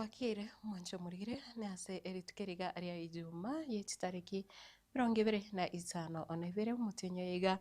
Bwakire mwanche omorigire na ase erituko eriga ria Ijumaa ye chitariki emerongo ebere na isano na ibere omotienyi oyo iga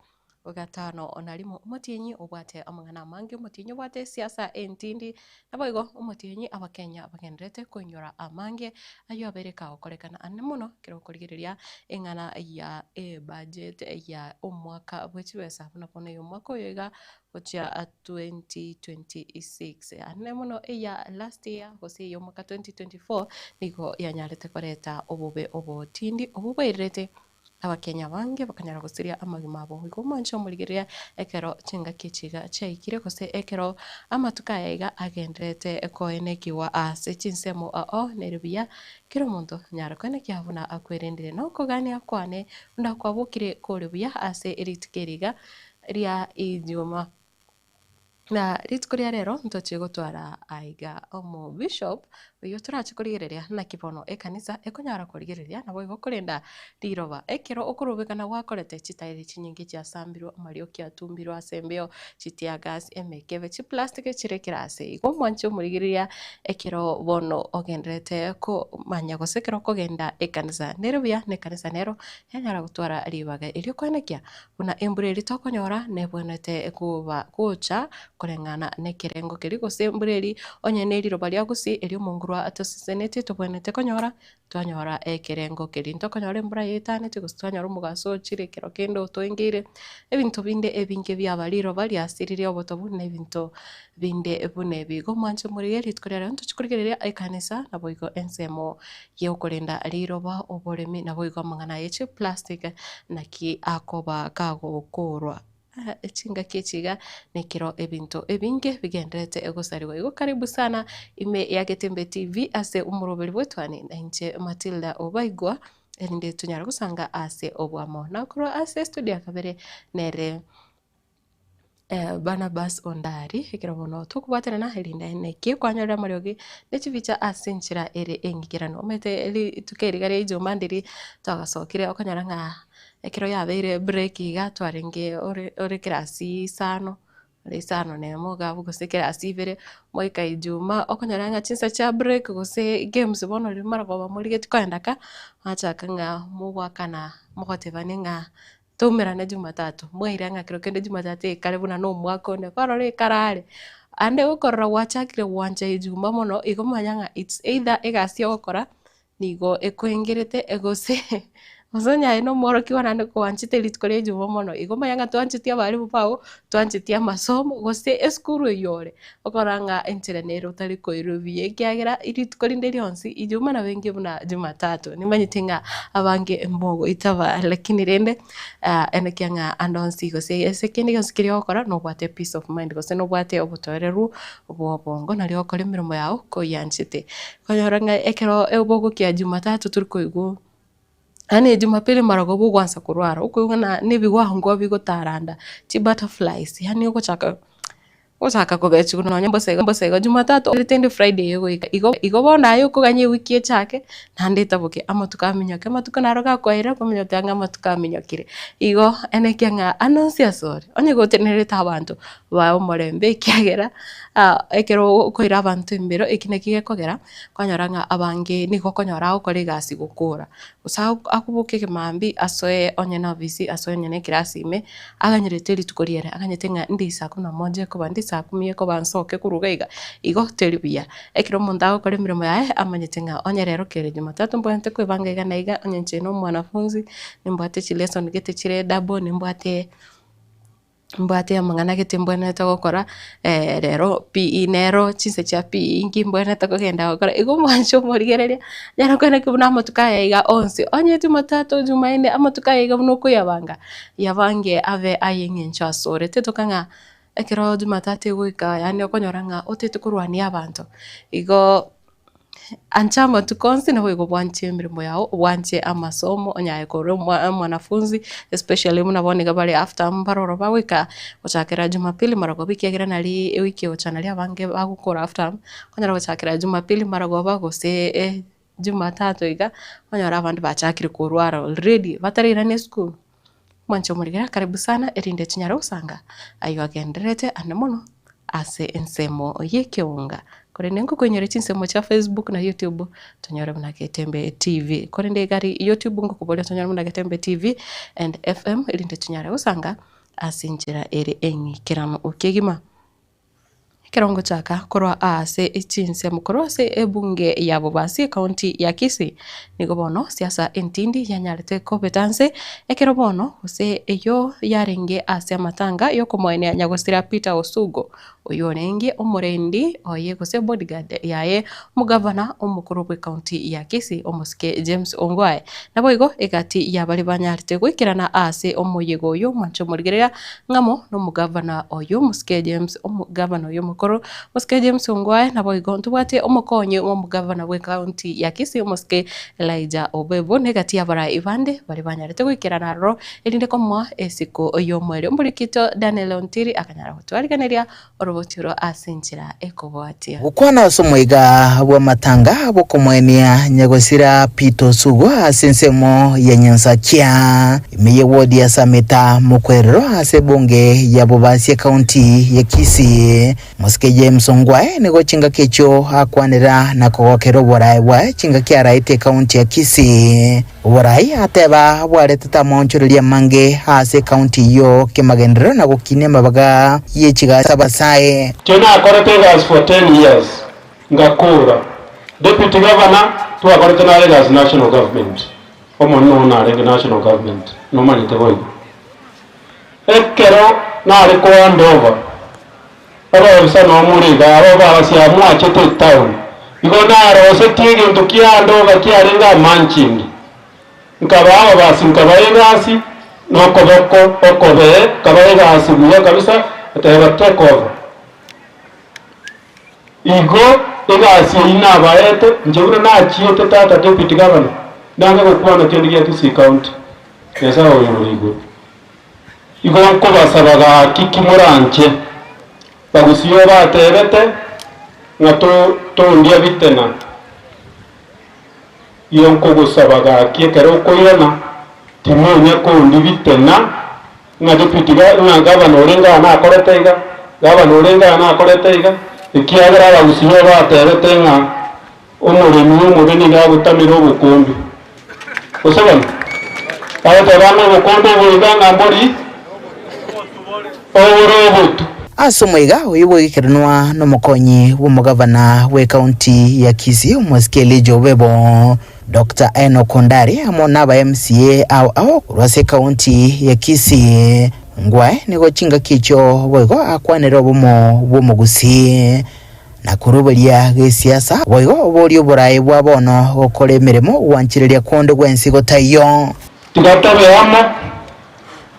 o gatano na rimo, omotienyi obwate amang'ana amange, omotienyi obwate esiasa entindi, naboigo omotienyi abakenya bagendererete koinyora amange aywo abeire kagokorekana ande mono ekero okorigereria eng'ana ya ebudget ya omwaka bwe chibesa buna bono omwaka oyo iga gochia 2026. Ande mono eya last year gose eya omwaka 2024 nigo yanyarete koreta obobe obotindi obwo bwairerete Abakenya abange bakanyara gosiria amagima abo. Igo omwanche omorigereria ekero chingaki echi iga chiaikire gose ekero amatuko aya iga agendererete koenekigwa ase chinsemo ao nere buya kera omonto anyare koenekia buna akwerendire. Nokogania kwane buna kwabokire kore buya ase rituko eri iga ria Ijumaa. Na rituko ria rero ntochie gotwara aiga omobishop oyio torache korigereria naki bono ekanisa ekonyara korigereria naboigo korenda riroba. Ekero okorobekana gwakorete chitairi chinyinge chiasambirwe, amarioki atumbirwe ase embeo, chitear gas, emekebe, chiplastic chire kera ase. Igo omwanche omorigereria ekero bono ogendererete komanya gose ekero okogenda ekanisa nere buya na ekanisa nero yanyara gotwara ribaga erio koenekia Buna embura eria tokonyora nebwenerete koba gocha koreng'ana nekerengo keria, gose embura eria onye ne riroba ria gusii eria omonguru atosesenetie tobwenerete konyora, twanyora ekerengo keria. Ntokonyora embura yaetaneti gose twanyora omogaso ochire ekero kende otoengeire, ebinto binde ebinge biaba riroba riasirire obotobu na ebinto binde buna ebi. Igo mwanche morigie rituko ria rero ntochie korigereria ekanisa naboigo ensemo y'okorenda riroba, oboremi, naboigo amang'ana aye chiplastic naki akoba kagokorwa. Chingaki echi iga nekero ebinto ebinge bigendererete gosarigwa. Igo karibu sana ime ya Getembe TV ase omoroberi bw'etwani na inche Matilda Obaigwa erinde tonyare gosanga ase oboamo. Na korwa ase estudio ya kabere nere. Barnabas Ondari, ekero bono tokobwaterana erinde naki kwanyorire amariogi ne chibicha ase enchera ere eng'ikeranu. Omanyete rituko eri iga ria ijuma ndiri twagasokire okonyora ng'a ekero yabeire break iga twarenge ore ore ekerasi isano, ore isano na emo iga abwo gose ekerasi ibere, mwaika ijuma okonyora ng'a chinsa chia break gose games bono riria maragoba morigetie koenda ka, mwachaka ng'a mogoakana mogotebania ng'a. Toumerane Jumatatu, mwaira ng'a kero kende Jumatatu ekare buna na omwaka onde, kwarora ekare are, ande okorora gwachakire gwancha ejuma mono, igo manya ng'a it's either egasi ogokora nigo ekoengerete gose gose onye aye na omworokigwa naende kwanchete rituko ria ejuma mono, igo manya ng'a twancheti abalimu bago, twancheti amasomo, gose esukuru eywo ore, Okora ng'a enchera nere otari koirwa buya, ekiagera rituko rinde rionsi Ijumaa nabo engiya buna Jumatatu. Nimanyete ng'a abange mbogoitaba lakini rende enekia ng'a ande onsi gose ase kende gionsi keria ogokora nobwate peace of mind gose nobwate obotoereru bwa obongo nario ogokora emeremo yago koyianchete. Okonyora ng'a ekero bogokia Jumatatu tori koigwa yaani Jumapili marogoba ogwansa korwara, okoigwa ng'a na ebigwango bigotaranda, chibutterflies yaani ogochaka. Gochaka kobechigwa nonya mbosa iga mbosa iga Jumatatu rende Friday egoika igo igo bono aye okoganya ewiki echake naende etaboke amatuko aminyoke amatuko naro gakoera okomanya oti ang'e amatuko aminyokire. Igo enekia ng'a ande onsi asore onye gotenerete abanto bae omorembe ekiagera ekero okoira abanto embero eki naki gekogera kwanyora ng'a abange nigo okonyora agokora egasi gokora gose akoboka ekemambia asoe onye na ofisi asoe onye na ekerasi ime. Aganyerete rituko riaye, aganyete ng'a ndi saa kumi na moja ekoba, ndi saa kumi ekoba nsoke korwa iga iga, igo teri buya. Ekero omonto agokora emeremo yaye, amanyete ng'a onye rero kere jumatatu mbwenerete koebanga iga na iga, onye inche na omwanafunzi, nimbwate chilesson gete chire double, nimbwate mbwate amang'ana gete mbwenerete gokora. Rero PE nero chinsa chia PE inki mbwenerete kogenda gokora, igo omwanche omorigereria, nyara koenekia buna amatuko aya iga onsi, onye jumatatu, jumaine, amatuko aya iga buna okoyabanga, yabange abe ay'eng'encho asore. Tetoka ng'a ekero jumatatu egoika yaani okonyora ng'a otete korwania abanto, igo Ancha amatuko onsi naboigo bwanche emeremo yao, bwanche amasomo onyaye korwa omwanafunzi especially buna bono iga bare half term mbare oro bagoika gochakera jumapili marogoba ekiagera nari ewiki egocha nari abange bagokora half term, okonyora gochakera jumapili marogoba gose jumatatu iga, okonyora abande bachakire korwara already batarairana esukuru. Mwanche omorigera karibu sana erinde chinyare gosanga ayio agendererete ande mono ase ensemo y'ekeunga. Korende ngokoinyore chinsemo chia Facebook na YouTube tonyore buna Getembe TV. Korende iga aria YouTube ngokoboria tonyore buna Getembe TV and FM erinde tonyare gosanga ase enchera ere eng'ikeranu kegima. Ekero ngochaka korwa aase chinsemo korwa ase ebunge ya Bobasi ecounty ya Kisii, nigo bono siasa entindi yanyarete kobeta nse, ekero bono gose eyio yarenge ase amatanga yokomoenia nyagosira Peter Osugo, oyio orenge omorendi oye gose bodyguard yaye omogavana omokoro bw'ecounty ya Kisii omosike James Ongwae. Naboigo egati ya baria banyarete goikerana aase omoyega oyio omwanche omorigereria Ng'amo nomogavana oyio omosike James omogavana oyio omokoro omosike James Ongwae naboigo ntobwate omokonyi bw'omogavana bw'ecounty ya Kisii omosike Elijah Obebo na egati y'abarai bande baria banyarete goikerana aroro erinde komoa esiko y'omoerio. Omorikito Daniel Ontiri akanyara gotwarigeneria oroboti oro ase enchera ekobwatia. Gokwana ase omoiga bw'amatanga bw'okomoenia nyagosira Peter Osugo ase ensemo ya Nyansakia, ime ye ward ya Sameta Mokwerero ase ebunge ya Bobasi ecounty ya Kisii, Mosike James Ongwae nigo chingaki echio akwanera na kogokera oborae bwaye chingaki araete ecounty ya Kisii. Oborai ateba bwaretete amaonchoreria amange ase ekaunti eyio kemagenderero na gokinia amabaga ye chigasi abasae. Inche nakorete egasi for ten years ngakora deputy governor twakorete nare egasi national government omonene oo narenge national government nomanyete boigo. Ekero nare ko hand over Abaofisa nomore iga, aba bagosia mwachete etown. Igo narosetie egento kiande oga kiarenge amanchingi. Nkabaa ababasi nkabaa egasi, na okoboko okobee nkabaa egasi buya kabisa, ngateba take over. Igo egasi eyio nabaete, inche buna nachiete tata deputy governor, nange gokwana kende gia Kisii county, Nyasaye oyo ore igoro. Igo nkobasaba gaki ki moranche. Bagusii obatebete ng'a tondia bitena. Igo nkogosaba gaki ekero okoirana timonya kondi bitena ng'a deputy ng'a gavana orenge aa nakorete iga, gavana orenge aa nakorete iga, ekiagera abagusii obatebete ng'a Omoremi omobe nigo agotamera obokombe. Gose bono, agoteba ng'a obokombe obo iga ng'a mbori obore obotu. Ase omoiga oyio bw'egekerenwa nomokonyi bw'omogavana bw'ekaunti ya Kisii omosike Elijah Obebo, Doctor Enock Ondari amo naba MCA ao ao korwa ase ekaunti ya Kisii. Ngwae nigo chingaki echio boigo akwanere obomo bw'omogusii. Na koruberia gesiasa, boigo oborie oboraai bwa bono gokora emeremo gwanchereria konde gwensi gotaiyo. Tiga tobe amo,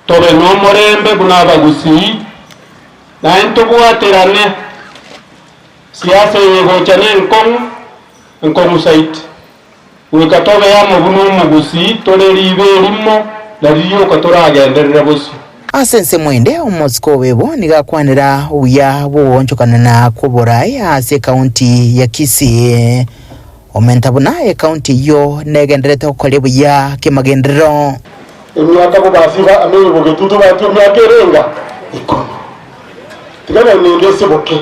tobe nomorembe buna abagusii, naende tobwaterane. Siasa eye egocha nenkong'u, enkong'u zaidi. Goika tobe amo buna omogusii, tore riiba erimo, na ririoka toragenderere bosio. Ase ensemo ende, omosike o Bebo nigo akwanera obuya bw'ogoonchokanana kw'oboraai ase ekaunti ya Kisii. Omenta buna ekaunti eyio negendererete gokoria buya kemagenderero. Emiaka bobasiba amenye bogetutu gati emiaka erenga ikomi. Tiga nende esiboke.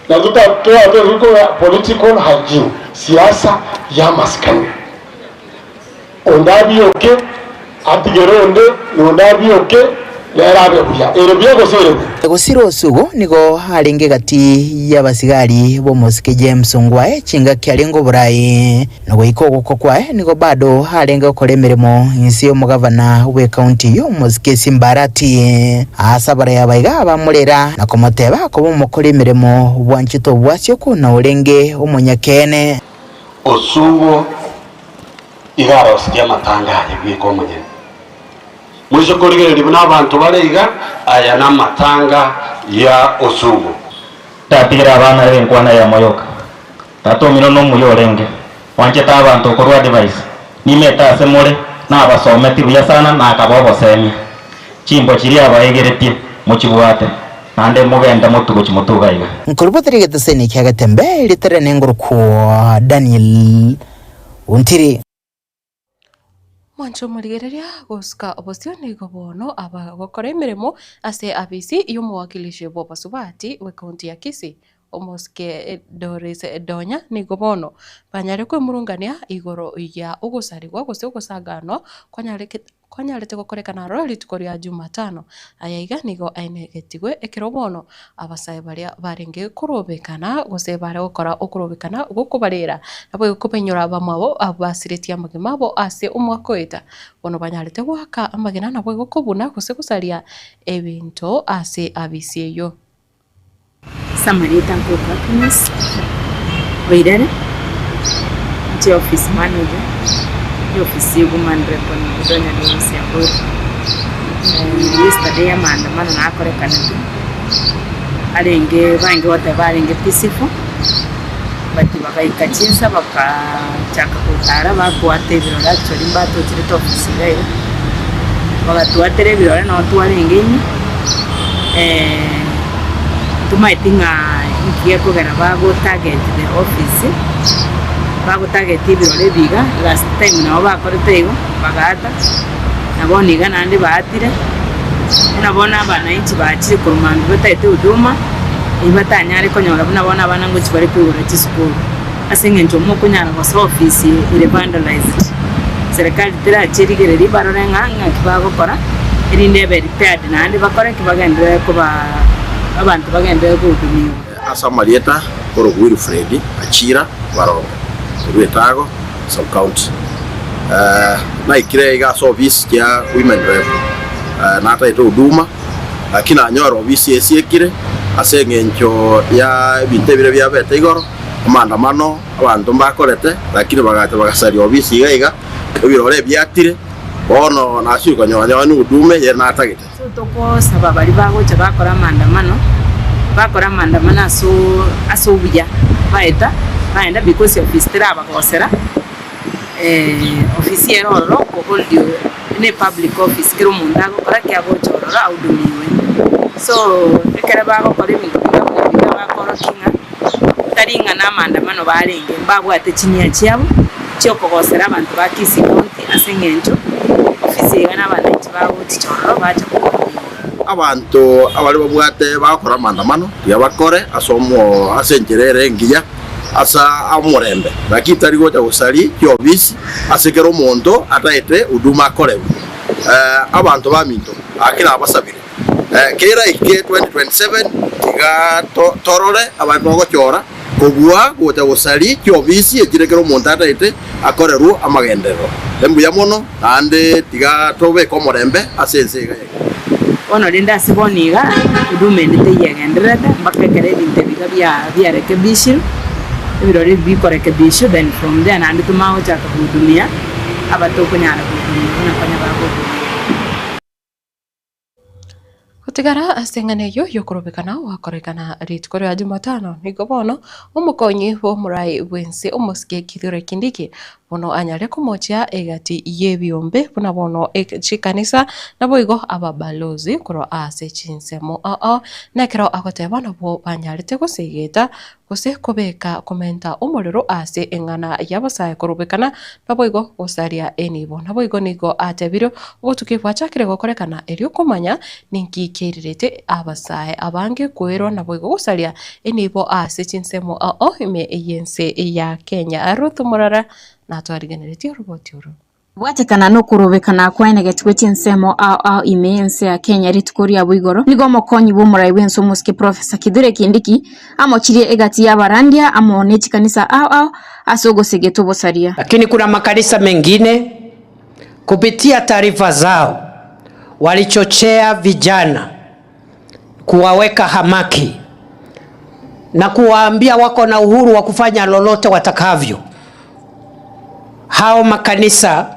Naintwe twatebirie korwa political hygiene, siasa y'amasikani. Onde abioke, atigere onde, na onde abioke, nere abe buya. Ere buya gose ere buya? Gosira Osugo nigo arenge gati y'abasigari b'omosike James Ongwae chingaki arenge oborai, na goika ogokwa kwaye nigo bado arenge gokora emeremo inse y'omogavana bw'ekaunti eyio omosike Simba Arati. Ase abarai aba iga abamorera na komoteba koba omokori emeremo bwanchete obwasioku na orenge omonyakeene. Osugo iga arosirie amatanga aye bweka omonyene. Moise korigereria buna abanto bare iga, aya namatanga ya Osugo. Tatigera abana ere enkwana eyemo yoka. Tata omino nomuya orenge, oanchete abanto okorua advice, nimete ase more nabasometi buya sana na akaba obosemia. Chimbo chiria abaegeretie mochibwate, naende mogende motugo chimotuga iga. Nkoruboteria egeteseni kia Getembe ritere nengorokwo Daniel Ontiri. Mwanche omorigereria gosuka obosio nigo bono abagokora emeremo ase abisi y'omowakilishi bw'obosubati bw'ecounty ya Kisii. Omosike Doris Donya nigo bono banyare kwemurungania igoro ya ogosarigwa gose ogosaganwa kwanyarete gokorekana aroro rituko ria Jumatano. Aya iga nigo aenegetigwe ekero bono abasae baria barenge korobekana gose bare gokora okorobekana gokobarera naboigo kobenyora abamwabo abwo basiretie amagima abo ase omwaka oeta. Bono banyarete goaka amagena naboigo kobuna gose gosaria ebinto ase abisi eyio. Ase amarieta nkorokwa Happiness Oirere, inche office manager ya ofisi ya woman rep na Budonya Dorothy Abori. Yesterday amaandamano nakorekanete arenge bange goteba arenge peaceful but bagaika chinsa bakachaka gotara bakoata ebirore actually mbatocherete ofisi iga iga, bagatwatera ebirore nabo twarenge ime. Ntomaeti ng'a inki gekogera bago target the office, bago target ebirore ebi iga, last time nabo bakorete igo, bagaata, na bono iga naende baatire, buna bono abananchi bachire korwa mambia batagete huduma, eywo batanyare konyora buna bono abana ngochia bare koigora chisukuru, ase eng'encho mokonyara gosoa office ere vandalized. Serikali terache erigereria barore ng'a ng'aki bagokora, erinde ebe repaired naende bakore ki bagenderere koba abanto bagenderere kohudumiwa. Ase amarieta korokwa Wilfred Achira Barongo korwa Etago Sub County. Naikire iga ase ofisi chia Women Rep natagete huduma lakini nanyora ofisi esiekire ase eng'encho ya ebinto ebire biabete igoro, amaandamano abanto mbakorete lakini bagacha bagasaria ofisi iga iga, ebirore ebiatire. Bono nasio konyora nyowe huduma eye natagete. So togosaba baria bagocha bakora amaandamano, bakore amaandamano ase ase obuya, baeta baenda because ofisi terabagosera, ofisi ere ororo okohold ne public office kera omonto agokora ki agocha ororo ahudumiwe. So ekero bagokora ebinto buna buna biria bakorokia ng'a tari ng'a na amaandamano barenge, mbabwate chinia chiabo chiokogosera abanto ba Kisii County ase eng'encho ofisi iga nabananchi bagochicha ororo bacha kohudumiwa. Abanto abaria babwate bagokora amaandamano tiga bakore ase omo ase enchera ere engiya ase omorembe, lakini tari gocha gosaria chiofisi ase kera omonto ataete huduma akorerwe. Abanto baminto, gaki nabasabire, kera eke 2027 tiga torore abanto bagochora kobua gocha gosaria chiofisi echire kera omonto ataete akorerwe amagenderero. Mbuya mono, naende tiga tobeke omorembe ase ense iga yaito. Bono rende ase bono iga, huduma ende teiyegendererete mpaka ekero ebinto ebi iga biarekebishirwe, ebirori ebi bikorekebishwa then from there naende tomanye gochaka kohudumia abatokonyara kohudumia buna konya bakohudumia. Gotigara ase eng'ana eyio y'okorobekana gwakorekana rituko ria Jumatano, nigo bono omokonyi bw'omorai bw'ense omosike Kithure Kindiki bono anyare komochia egati y'ebiombe buna bono chikanisa naboigo ababalozi korwa ase chinsemo ao ao nekero agoteba nabwo banyarete gosegeta gose kobeka komenta omorero ase eng'ana y'abasae korobekana, naboigo gosaria enibo. Naboigo nigo atebire, Obotuki bwachakire gokorekana erio komanya ninki keirirete abasae abange koirwa naboigo gosaria enibo ase chinsemo ao ime y'ense ya Kenya. Ruth Murara natwarigeneretie oroboti oro. Gobwatekana nokorobekana kwaenegetigwe chinsemo ao ao ime y'ense ya Kenya rituko riabo igoro, nigo omokonyi bw'omorai bw'ense omosike Professor Kithure Kindiki amochirie egati y'abarandia amo ne chikanisa ao ao ase ogosegeta obosaria. Lakini kuna makanisa mengine kupitia taarifa zao walichochea vijana kuwaweka hamaki na kuwaambia wako na uhuru wa kufanya lolote watakavyo. Hao makanisa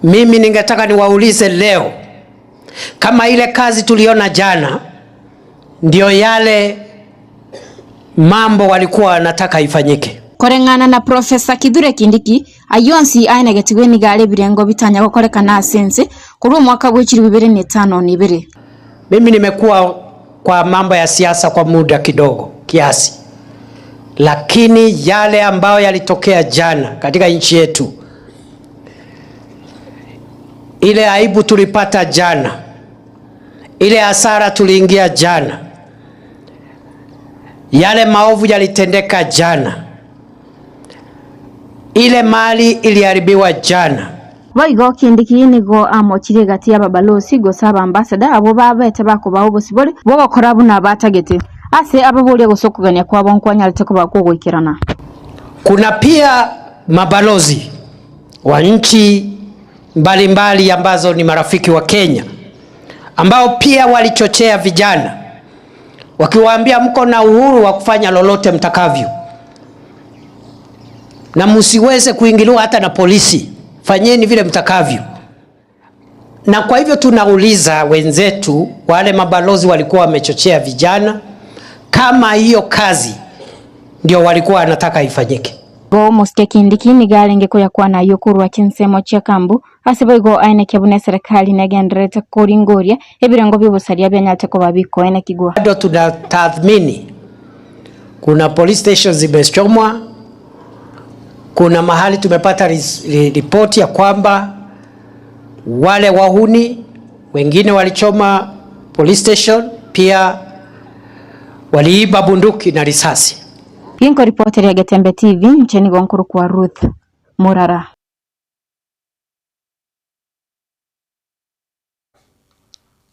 mimi ningetaka niwaulize leo kama ile kazi tuliona jana ndio yale mambo walikuwa wanataka ifanyike. Koreng'ana na Professor Kithure Kindiki, ayio onsi aenegetigwe nigo are ebirengo bitanya gokorekana ase ense korwa omwaka bwe chilifu ibere na etano na ibere. Mimi nimekuwa kwa mambo ya siasa kwa muda kidogo kiasi, lakini yale ambayo yalitokea jana katika nchi yetu, ile aibu tulipata jana, ile hasara tuliingia jana. Yale maovu yalitendeka jana, ile mali iliharibiwa jana. Boigo Kindiki nigo amochirie egati y'ababalosi gose abambasada abwo babete bakobaa obosibore bw'ogokora buna batagete. Ase ababoria gose okogania kwabo nkwanyarete koba kw'ogoikerana. Kuna pia mabalozi wa nchi mbalimbali ambazo ni marafiki wa Kenya ambao pia walichochea vijana wakiwaambia mko na uhuru wa kufanya lolote mtakavyo na msiweze kuingiliwa hata na polisi, fanyeni vile mtakavyo. Na kwa hivyo tunauliza wenzetu wale mabalozi walikuwa wamechochea vijana, kama hiyo kazi ndio walikuwa wanataka ifanyike. Igo omosike Kindiki nigo arenge koyakwana ayio korwa chinsemo chia Kambu ase boigo aenekia buna eserekari negendererete koringoria ebirengo bi'obosaria bianyarete koba bikoenekigwa. Bado tunatathmini, kuna police stations zimechomwa, kuna mahali tumepata ripoti ya kwamba wale wahuni wengine walichoma police station, pia waliiba bunduki na risasi. Ginkoripoteria Getembe TV, inche nigo nkorokwa Ruth Murara.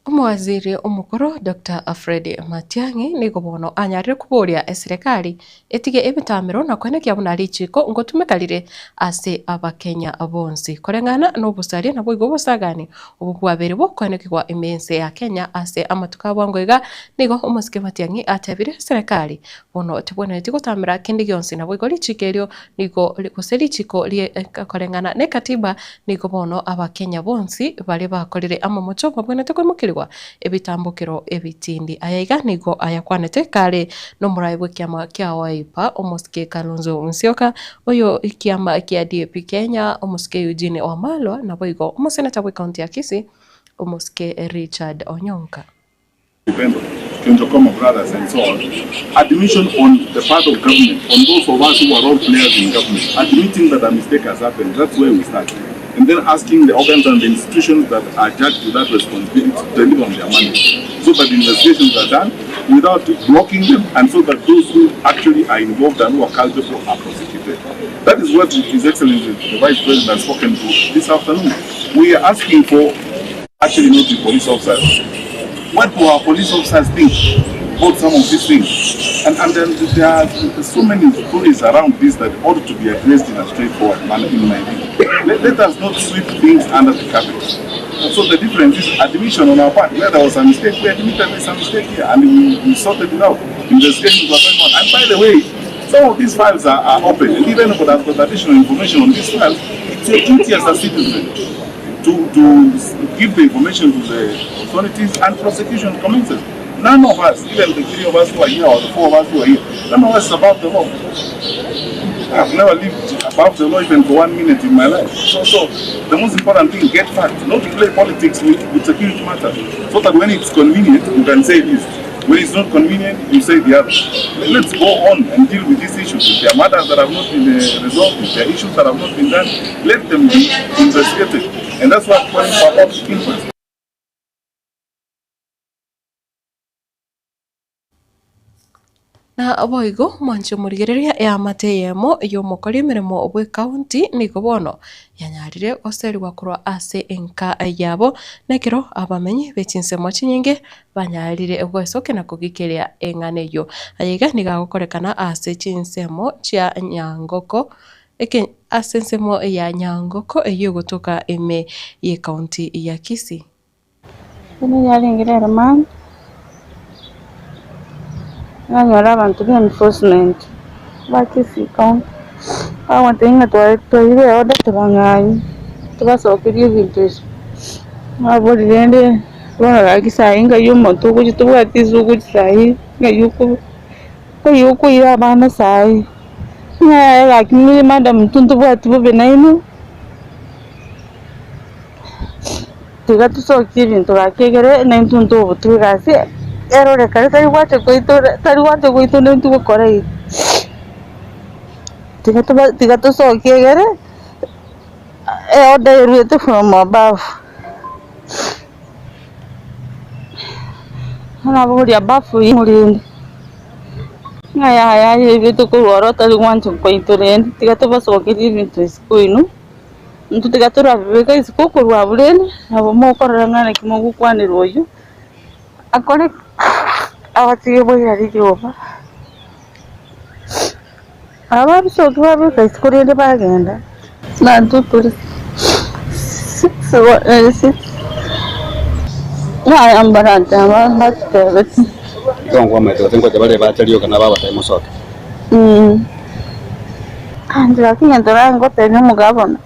Omowaziri omokoro Doctor Fred Matiang'i nigo bono anyarire koboria eserekari etige ebitamero na koenekia buna richiko ngotumeka rire ase abakenya bonsi koreng'ana nobosaria naboigo obosagani obo bwabeire bokoenekigwa ime y'ense ya Kenya ase amatuko a bwango iga nigo omosike Matiang'i atebire eserekari bono tebwenereti gotamera kende gionsi naboigo richiko erio nigo gose richiko rie koreng'ana ne katiba nigo bono abakenya bonsi baria bakorire amamocho babwenerete koimokerigwa ebitambokero ebitindi. Aya iga nigo ayakwanete kare nomoraai bw'ekiama kia Wiper omosike Kalonzo Musyoka, oyo ekiama kia DAP Kenya omosike Eugene Wamalwa naboigo omoseneta bw'ecounty ya Kisii omosike Richard Onyonka. Depend on Kianjokoma brothers and so on, admission on the part of government, on those of us who are role players in government, admitting that a mistake has happened, that's where we start. And then asking the organs and the institutions that are judged with that responsibility to deliver on their mandate, so that investigations are done without blocking them, and so that those who actually are involved and who are culpable are prosecuted. That is what His Excellency the Vice President has spoken to this afternoon. We are asking for actually not the police officers. What do our police officers think about some of these things? And, and then there are so many stories around this that ought to be addressed in a straightforward manner, in my view. Let, let us not sweep things under the carpet. And so the difference is admission on our part. Where there was a mistake, we admitted there's a mistake here, and we, we sorted it out. Investigations were going on. And by the way, some of these files are, are open, and even if I've got additional information on these files, it's your duty as a citizen to, to give the information to the authorities and prosecution commences. None of us, even the three of us who are here or the four of us who are here, none of us is above the law. I've never lived above the law even for one minute in my life. So, so the most important thing, get facts, not play politics with, with security matters. So that when it's convenient, you can say this. When it's not convenient, you say the other. Let's go on and deal with these issues. If there are matters that have not been uh, resolved, if there are issues that have not been done, let them be investigated. And that's what calling for a public inquest. Na boigo mwanche omorigereria eamate eyemo y'omokori emeremo bw'ecounty nigo bono yanyarire goserigwa korwa ase enka yabo, na ekero abamenyi be chinsemo chinyinge banyarire gwesokia na kogikeria eng'ana eyio. Aya iga nigo agokorekana ase chinsemo chia Nyangoko eke ase ensemo ya Nyangoko eyio egotoka ime y'ecounty ya Kisii. Buna yarenge rero mambia, nanyora abanto ba enforcement ba Kisii County, bagontebia ng'a tware twairwe eorder tobang'anye, tobasokerie ebinto ebi. Naboria rende bono gaki sahi ng'ai omonto ogochia tobwati ase ogochia sahi, ng'ai oko ng'ai okoira abana sahi, ng'a yaya gaki madam intwe ntobwati bobe nainwe. Tiga tosokie ebinto gaki egere naintwe ntobotwe egasi erorekane tari gwancha koito tari gwancha goito naintwe gokora iga. Tiga toba tiga tosokie egere eorder eruete from above. Bono nabogoria bafu rende. Ng'a yaya aye tokorwa oro otari gwancha kwaito rende, tiga tobasokerie ebinto isiko inwe, intwe tiga torabibeke isiko okorwa abwo rende, nabo mokorora ng'a naki mogokwanera oyio, akore ki? Abatige boira riroba. Aba babisokia babibeka isiko rende bagenda. Na intwe tore six yaya mbaranteba mbatebeti. Igo nkwamaete gose ngocha bare bacha rioka nabo abatebie mosoke. Inche lakini egento nare ngotebia omogabana,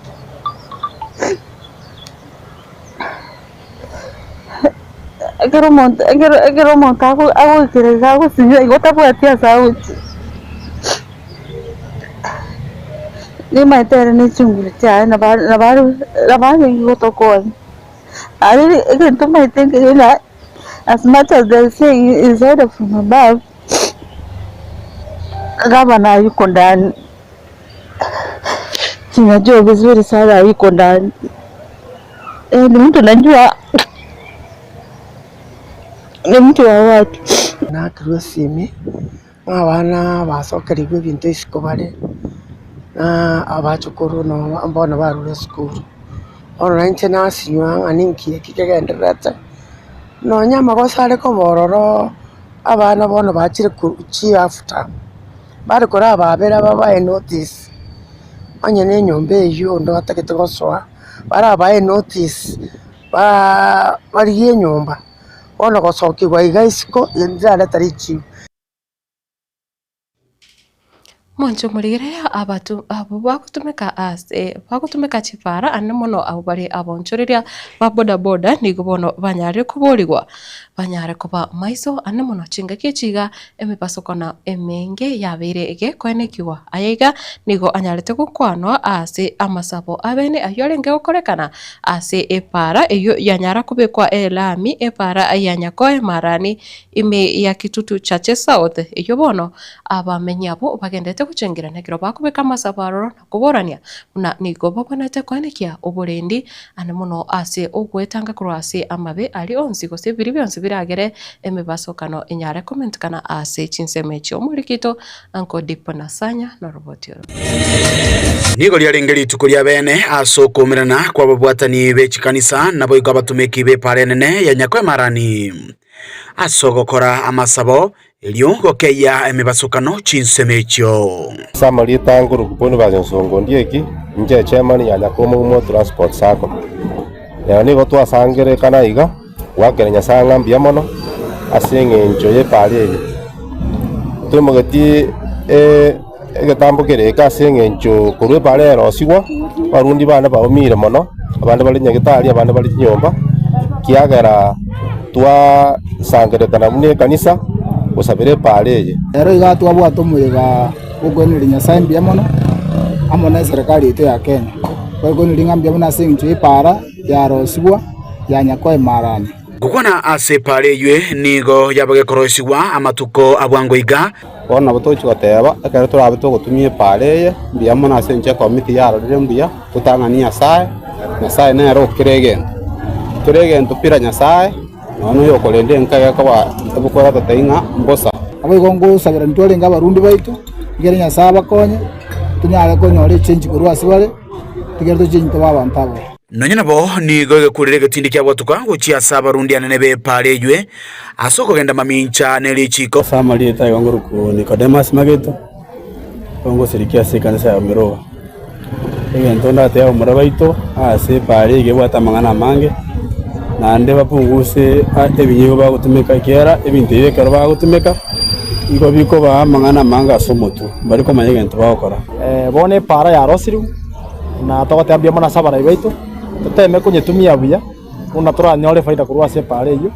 ekero omonto ekero ekero omonto agoikera iga agosinywa igo tabwati ase agochia. Nimaete ere ne chinguru chiaye nabo nabo arenge gotokonya. Aye egento maete nkere ng'a as much as they are saying is order from above, gavana hayuko ndani, sinajua vizuri sana hayuko ndani, ni mtu najua ni mtu wa watu. Naakirwe esimi. Ng'a abana basokerigwe ebinto isiko bare, na abachokoro nabo bono barure esukuru. Bono na inche nasinywa ng'a ninki eki kegendererete, nonya amagoso are koba ororo, abana bono bachire korwa chihalf term, bare korababera babae notice, onye na enyomba eywo onde batagete gosoa, barabae enotice, baa barigie enyomba. Bono gosokigwa iga isiko ndirareta richibu. Mwanche omorigereria abatu abwo bagotumeka ase bagotumeka chipara ande mono abwo bare abonchoreria ba boda boda nigo bono banyarire koborigwa banyare koba maiso ande mono chingaki echi iga emebasokano emenge yabeire egekoenekigwa. Aya iga nigo anyarete gokwanwa ase amasabo abene ayio arenge gokorekana Ase epaara eyio yanyara kobekwa elami, epaara ya Nyakoe Marani, ime ya Kitutu Chache South, eyio bono abamenyi abwo bagenderete gochengerana ekero bakobeka amasabo aroro na koborania buna nigo babwenerete koenekia oborendi ande mono ase ogwetanga korwa ase amabe aria onsi gose biria bionsi biragere emebasokano enyare komentekana ase chinsemo echio. Omoriki oito Uncle Dipo Nasanya noroboti oro. Nigo riarenge rituko ria bene ase okoumerana kw'ababwatani be chikanisa, naboigo abatomeki b'epaara enene ya Nyakoemarani, ase ogokora amasabo, erio gokeyia emebasokano chinsemo echio. Ase amarieta a Nguru Boniface Nsongo Ondieki, inche chairman ya Nyakomogumo Transport Sacco. Ero nigo twasangererekana iga goakera Nyasae ng'a mbuya mono ase eng'encho y'epaara eye. Toimogetie egetambo kere eke ase eng'encho korwa epaara erosigwa, abarundi bane baumire mono, abande bare nyagetari abande bare chinyomba, kiagera twasangererekana buna ekanisa gosabera epaara eye. Ero iga twabwate omoyega bw'okoiraneria Nyasae mbuya mono, amo na eserekari yaito ya Kenya. Twakoiraneria ng'a mbuya mono ase eng'encho y'epaara yarosigwa yanya koemarania. Gokwana ase epaara eywe nigo yaba gekoroisigwa amatuko a bwango iga. Bono nabo togochia goteba, ekero torabe togotumia epaara eye, mbuya mono ase enchera ekomiti yarorire mbuya, totang'ani Nyasae, Nyasae nere o kera egento. Kera egento pira Nyasae, nonya oyokorenda enka gekoba ebokora totebie ng'a mbosa. Naboigo ngosabera ntwarenge abarundi baito, ekero Nyasae abakonye, tonyare konyora echange korwa ase bare, tigere tochange tobe abanto abaya. Nonya nabo nigo egekurera egetindi kia gwatuka gochia ase abarundi anene b'epaara eywe, ase okogenda mamincha ne richiiko. Ase amarieta aigo ngorokwa Nicodemus Mageto, nigo ngosirikia ase ekanisa ya Miroba. Egento ndatebe abamura baito ase epaara eye ebwate amang'ana amange, naende bapunguse ebinyigwa bagotumeka ekiagera ebinto ebi ekero bagotumeka, nigo bikobaa amang'ana amange ase omotwe, mbari komanya egento bagokora. Bono epaara yarosirwe. Na togoteba mbuya mono ase abarai baito, toteme konyetumia buya, buna toranyore efaida korwa ase epaara eyio,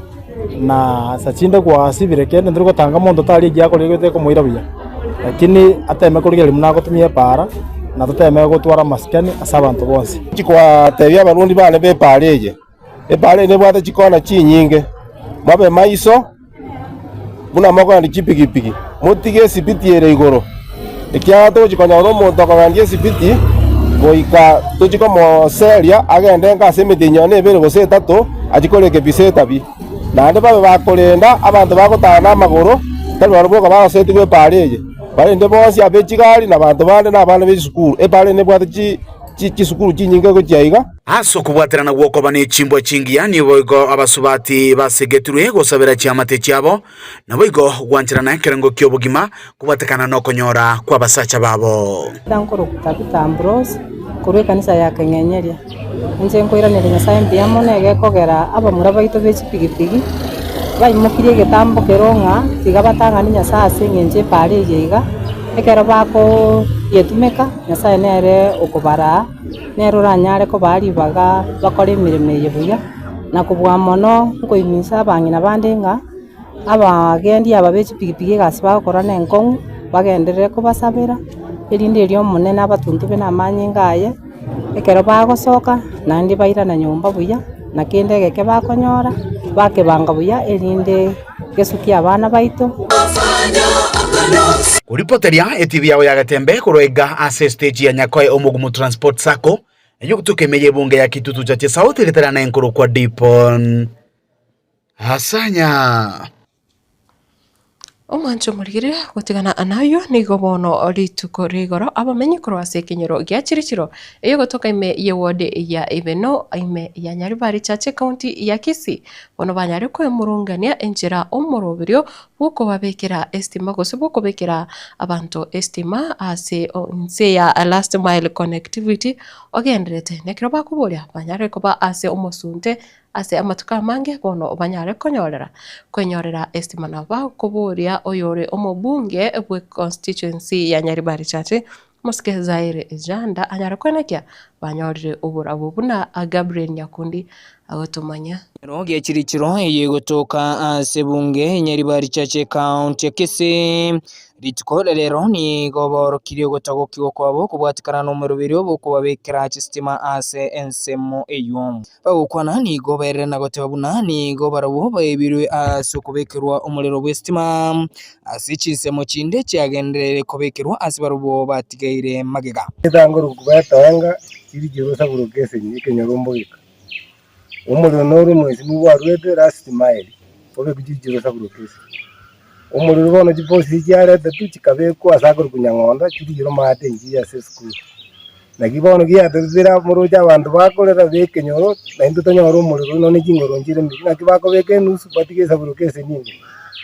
na ase chinde gwasibire kende ntori gotanga monto tari ekiya akorire gete komoira buya, lakini ateme korigereria buna agotumia epaara, na toteme gotwara amasikani ase abanto bonsi. Chikwateebia abarundi baane b'epaara eye, Epaara eye nebwate chikona chinyinge, mobe maiso buna mokogendia chipigipigi, motige esipiti ere igoro, ekiagera togochia konyora omonto okogendia esipiti goika tochie komoseria agende nka ase emetienyi nonya nebere gose etato achie korekebisa etabi. Naende babe bakorenda abanto bagotara namagoro. Tari barabwo boka bagosetigwa epaara eye, barende bonsi abe chigari na abanto bande na abana b'echisukuru. Epaara eye nebwate chi chisukuru chinyinge gochia iga. Ase okobwaterana gw'okoba ne chimbwa chingiya niboigo abasubati basegetirwe gosabera chiamate chiabo, naboigo gwancherana ekerengo ki'obogima kobwatekana nokonyora kw'abasacha babo. Nkorokwa Tabitha Ambrose, korwa ekanisa ya Keng'enyeria. Inche nkoiraneria Nyasae mbuya mono egekogera abamura baito be chipigipigi baimokirie egetambo kero ng'a tiga batang'ani Nyasae ase eng'encho epaara eye iga, ekero bakoyetumeka Nyasae nere okobaraa, nere oranyare kobaa ribaga bakore emeremo eye buya. Na kobua mono nkoiminsa abang'ina bande ng'a. Abagendi aba be chipigipigi egasi bagokora nenkong'u, bagenderere kobasabera, erinde erio Omonene abatuntube namanyinga aye, ekero bagosoka, naende bairana nyomba buya, na kende egeke bakonyora, bakebanga buya erinde gesukie abana baito. Koripoteria etibi yao ya Getembe korwa iga ase estage ya Nyakoe Omogumu Transport Sacco, eyio gotuka ime y'ebunge ya Kitutu Chache South egetera na enkorokwa Dipon. Asanya. Omwancho omorigire gotigana nayio nigo bono rituko rigoro abamenyi korwa ase ekenyoro gia Chirichiro eyogotoka ime ye ward ya Ibeno ime ya Nyaribari Chache county ya Kisii bono banyare koemurungania enchera omoroberio bw'okobabekera estima gose bw'okobekera abanto estima ase inse ya last mile connectivity ogenderete nekero bakoboria banyare koba ase omosunte Ase amatuko amange bono banyare konyorera kwenyorera estima na bakoboria oyore omobunge bwe constituency ya Nyaribari Chache Mosike Zaire Janda anyare koenekia banyorire oborabu buna Gabriel Nyakundi agotomanya. Ekenyoro gia Chirichiro eye egotoka ase ebunge Nyaribari Chache County ya Kisii Rituko ria rero nigo baorokirie ogotagokigwa kwabo kobwatikana nomoroberi bw'okobabekera chistima ase ensemo eyio. Bagokwana nigo baerire na goteba buna nigo barabwo baebirwe ase okobekerwa omorero bw'esitima ase chinsemo chinde chiagenderere kobekerwa ase barabwo batigaire magega. Etangoro koba etoenga chiri chirosaburuka esenyi ekenyoro mbogeka. Omorero noro omwesimi bwarwete last mile obekwe chiri chirosaburuka esenyi. Omorero bono chiposi chiaretetwe chikabekwa ase akorokwa Nyang'ondo chiri chiromate enchiri ase esukuru. Naki bono giatetire moroche abanto bakorera b'ekenyoro, naintwe tonyore omorero nonya ne chingoro nchire mbiya. Naki bakobeka enusu batige esaburuka ase nini.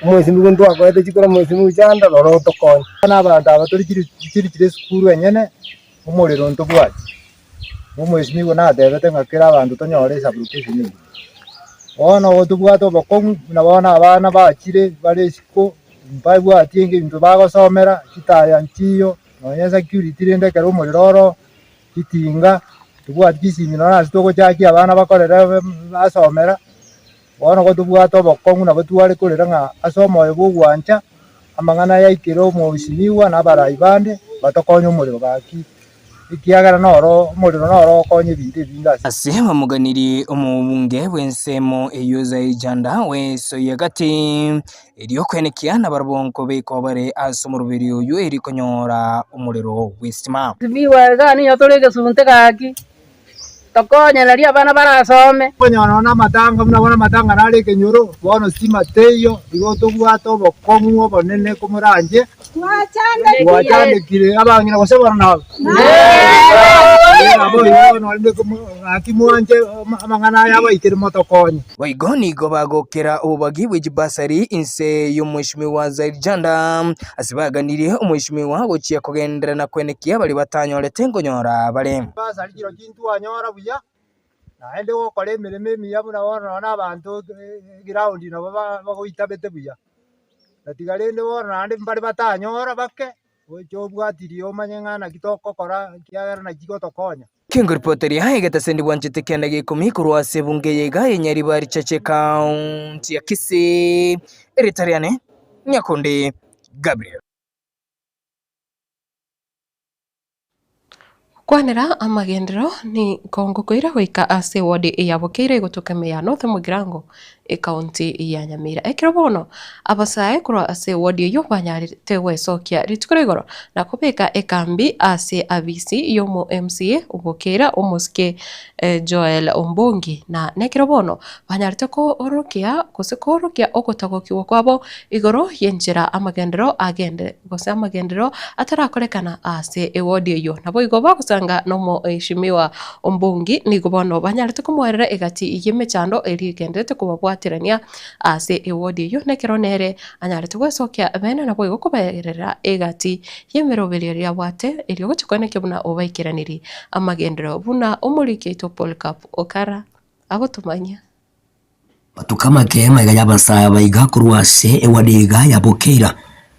Omwesimi ntwakoete chikura omwesimi ochanda rora otokonye. Bono abanto aba tori chiri chiri chire esukuru enyene, omorero ntobwati. Omwesimi igo natebete ng'a kera abanto tonyore esaburuka ase nini. Bono igo tobwate obokong'u buna bono abana bachire bare isiko, mbabwati ebinto bagosomera, chitaya nchiyo. Nonya security rende ekero omorero oro, chitinga, tobwati chisimi nonya ase togochakia abana bakorere basomera, bono igo tobwate obokong'u nabo tware korera ng'a ase omoyo bwa ogwancha, amang'ana yaikire omosimiwa na abarai bande, batokonye omorero gaki, ekiagera noro omorero noro ogokonya ebinto ebinge ase. Ase bamoganirie omobunge bw'ensemo eyio Zaijanda wesoyia gati, Erio koenekia nabarabwo nkobekwa bare ase omoroberi oyio erio konyora omorero bw'esitima. Tibigwa iga nigo tore egesunte gaki, tokonye nario abana barasome. Okonyora nonya namatanga buna bono amatanga nare ekenyoro, bono stima teiyo, igo tobwate obokong'u obonene komoranche, twachandekire abang'ina gose bono nabo. Nabo igo bono rende gaki mwanche amang'ana aya abaikere motokonye. Boigo nigo bagokera obobagi bwe chibasari inse y'Omweshimiwa Zaid Janda, ase baganirie Omweshimiwa gochia kogenderera na kwenekia baria batanyorete nkonyora bare. Chibasari chirochio intwanyora buya, naende gokora emeremo emiya buna bono nonya na abanto eground nabo bagoitabete buya. Na tiga rende bono naende mbare batanyora bake, gocha obwatirie omanye ng'a naki togokora ekiagera naki gotokonya. Kengoripoteria egetaseni bwanchete kianda gia ikomi korwa ase ebunge eye iga ya Nyaribari Chache County ya Kisii, erieta riane Nyakundi Gabriel. Gokwanera amagenderero nigo ngokoira goika ase ewodi ya Bokeire egotoka ime ya North Mugirango. Ekaunti ya Nyamira. Ekero bono abasae korwa ase ewodi eyio banyarete gwesokia rituko ria igoro na kobeka ekambi ase abisi y'omo MCA obokeira omosike Joel Ombongi na nekero bono banyarete koorokia gose koorokia ogotagokigwa kwabo igoro y'enchera amagenderero agende gose amagenderero atarakorekana ase ewodi eyio. Naboigo bagosanga nomoeshimiwa Ombongi nigo bono banyarete komoerera egati y'emechando eria egenderete kobabwaterania ase ewodi eyio, na ekero nere anyarete gwesokia bene naboigo kobaerera egati y'emeroberio eria abwate erio gochia koenekia buna obaikeraniri amagenderero buna omoriki oito Polycarp Okara agotomanyia. Matuko amake magega y'abasae abaiga korwa ase ewadi iga ya Bokeira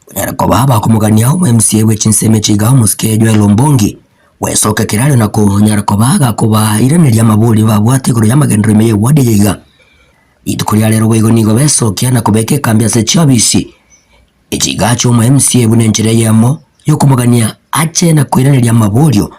konyara koba bakomogania omo MCA bwe chinsemo echi iga omosike Joel Ombongi gwesoka ekerario na konyara koba gakobairaneria amaborio babwate igoro y'amagenderero ime y'ewadi eye iga. Rituko ria rero boigo nigo besokia na kobeka ekambi ase chiobisi echi iga chia omo MCA buna enchera eyemo yokomogania ache na koiraneria amaborio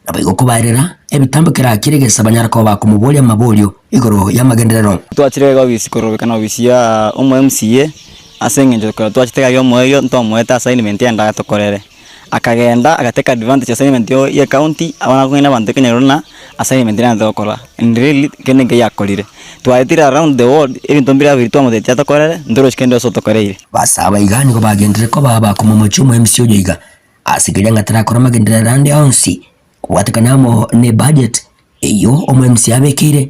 Naboigo kobaerera ebitambo kerakire gesa banyare koba bakomoboria amaborio igoro y'amagenderero. Twachire iga obisi korobekana obisi ya omo MCA ase eng'encho ekero twachete iga omoerio ntwamoete assignment ende atokorere. Akagenda aga take advantage assignment ya ecounty abana kong'aina abanto ekenyoro buna assignment nere togokora and really kende nkeiyo akorire. Twaetire around the world ebinto mbire abiri twamotebetie atokorere ntorochi kende gose otokoreire. Basaaba iga nigo bagenderire koba bakomomochia omo MCA oyo iga Ase keria ng'a tarakora amagenderero ande onsi kobwatekana amo ne budget eyio omo-MCA abekeire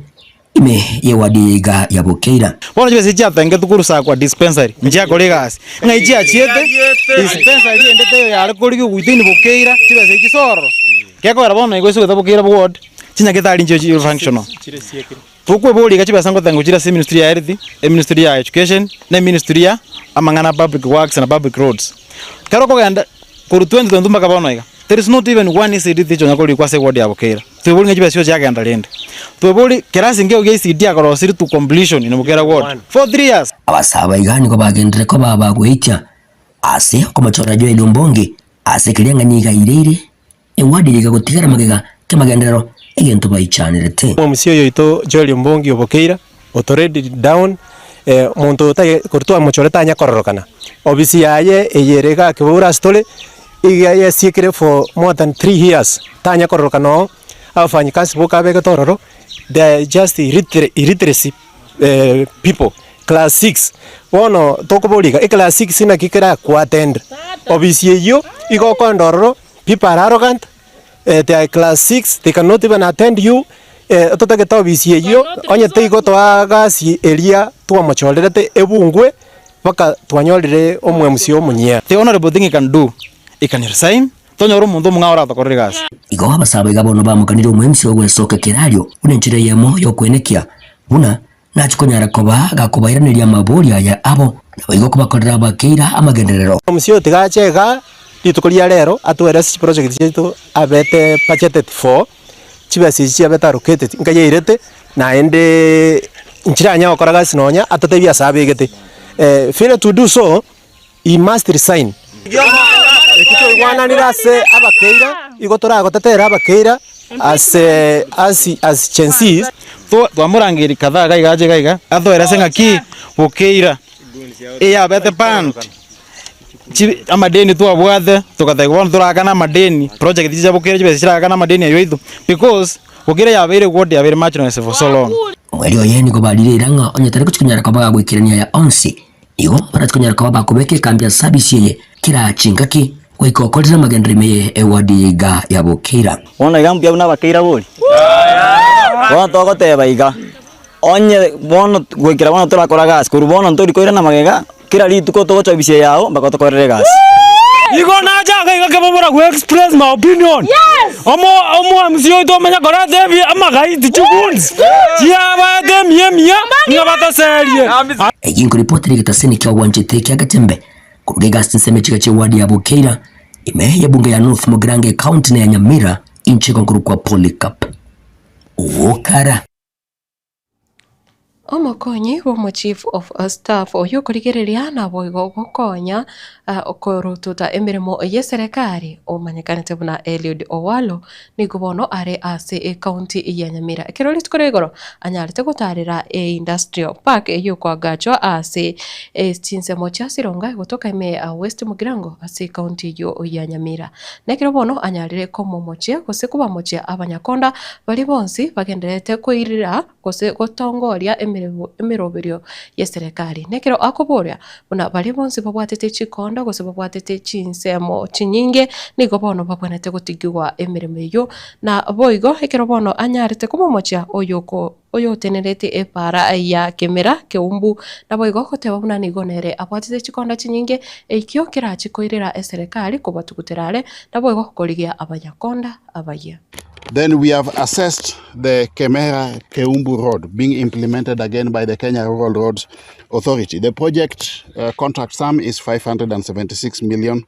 ime y'eward eye iga ya Bokeira. Bono chibesa echi chiatengetwe korwa Sakwa dispensary nchiakora egasi, ng'ai chiachiete dispensary ende teiyo yare korigia ogoita in Bokeira chibesa echi chisororo. Gekogera bono igo ase ogoeta Bokeira ward, chinyagitari nchio chire functional. Tokweboria iga chibesa ngotenga chire ase eministry ya health, eministry ya education, na eministry ya amang'ana a public works na public roads. Ekero okogenda korwa 2022 mpaka bono iga, there is not even one ECD teacher onya korikwa ase eward ya Bokeira. Tweborie ng'a chibesa echio chiagenda rende. Tweborie kerasi nkeigo gia ECD akorosirie to completion in Bokeira ward for 3 years. Abasaaba iga nigo bagenderere koba abagoitia ase okomochorera Joel Ombongi ase keria ng'a nigo aireire Ewadi eye egagotigera magega k'amagenderero egento baichanerete. Omosie oyo oito Joel Ombongi o Bokeira otoredi down omonto oyo otaye korwa twamochora tanya kororokana. Obisi yaye eye ere igaa Kibura ase tore, iga yasiekire for more than 3 years tanya kororokana oo, abafanyikazi boka abegete ororo, they are just illiteracy people, class six. Bono tokoboria iga, eclass six naki kerakoatend? Obisi eyio igo okoenda ororo. People are arrogant, they are class 6, they cannot even attend you, totagete obisi eyio, onye teigotoa gasi eria twamochorerete ebungwe, mpaka twanyorire omwemca omonyia. The honourable thing he can do, he can resign, tonyore omonto omong'ao oratokorere egasi. Igo abasaaba iga bono bamokanire omwemca ogwesoka ekerario buna enchera eyemo y'okoenekia buna Nachie konyara koba gakobairaneria amaborio aya abo, naboigo kobakorera abakeira amagenderero. Omosie oyo tiga ache igaa rituko ria rero atwere ase chiproject chiaito abete budgeted for, chibesa echi chiabete allocated nka yairete naende nchiranya gokora gasi nonya atotebie ase abegete. Failure to do so, he must resign. Eki twaigwananire ase abakeira, igo toragotetere abakeira ase as as Gen Zs. Twamorangeria kadhaa iga iga ache iga iga, atoerese ng'aki bokeira eyabete banned, chi amadeni twabwate togateba bono torakane amadeni, project chicha bokeira chibesa chirakane amadeni aywo aito because bokeira yabeire ward yabeire marginalised for so long. Omoerio oye nigo barire eira ng'a onye tari gochia konyara koba gagoikerania aya onsi, Igo barache konyara koba bakobeka ekambi ase service eye kera chingaki goika okorire amagenderero ime ye eward eye iga ya Bokeira. Bono iga mbuya buna abakeira bori? Bono togoteba iga, onye bono goikera bono torakora gasi, korwa bono ntori koirana magega, kera rituko togocha ofisi eye yao mpaka otokorere egasi. Igo nacha iga iga kebobora go express my opinion. Omo omo MC oito omanye koreta ebi amagaiti chiguns chiabaete emiya emiya ng'a batoserie. Eyio nkoripotera egetaseni kia obwanchete kia Gatembe koruga egasi chinsemo echiga chia eward ya Bokeira ime y'ebunge ya North Mugirango ecounty na ya Nyamira inche igo nkorokwa Polycarp Okara. Omokonyi bw'omo-chief of staff oyio okorigereria naboigo gokonya korotuta emeremo y'eserekari omanyekanete buna Eliud Owalo nigo bono are ase ecounty ya Nyamira. Ekero rituko ria igoro anyarete gotarera eindustrial park eyio ekoagachwa ase chinsemo chia Sironga egotoka ime ya West Mugirango ase ecounty eyio ya Nyamira. Nekero bono anyarire komomochia gose kobamochia abanyakonda baria bonsi bagendererete koirira gose gotongoria emeroberio y'eserekari. Nekero akoboria buna baria bonsi babwatete chikondo gose babwatete chinsemo chinyinge, nigo bono babwenerete gotigigwa emeremo eyio. Na boigo ekero bono anyarete komomochia oyoko oyotenerete epaara ya kemera keumbu, naboigo goteba buna nigo nere abwatete chikondo chinyinge, ekio kerache koirera eserekari kobatugutera are, naboigo korigia abanyakonda abayia. Then we have assessed the Kemera Keumbu Road being implemented again by the Kenya Rural Roads Authority. The project uh, contract sum is 576 million.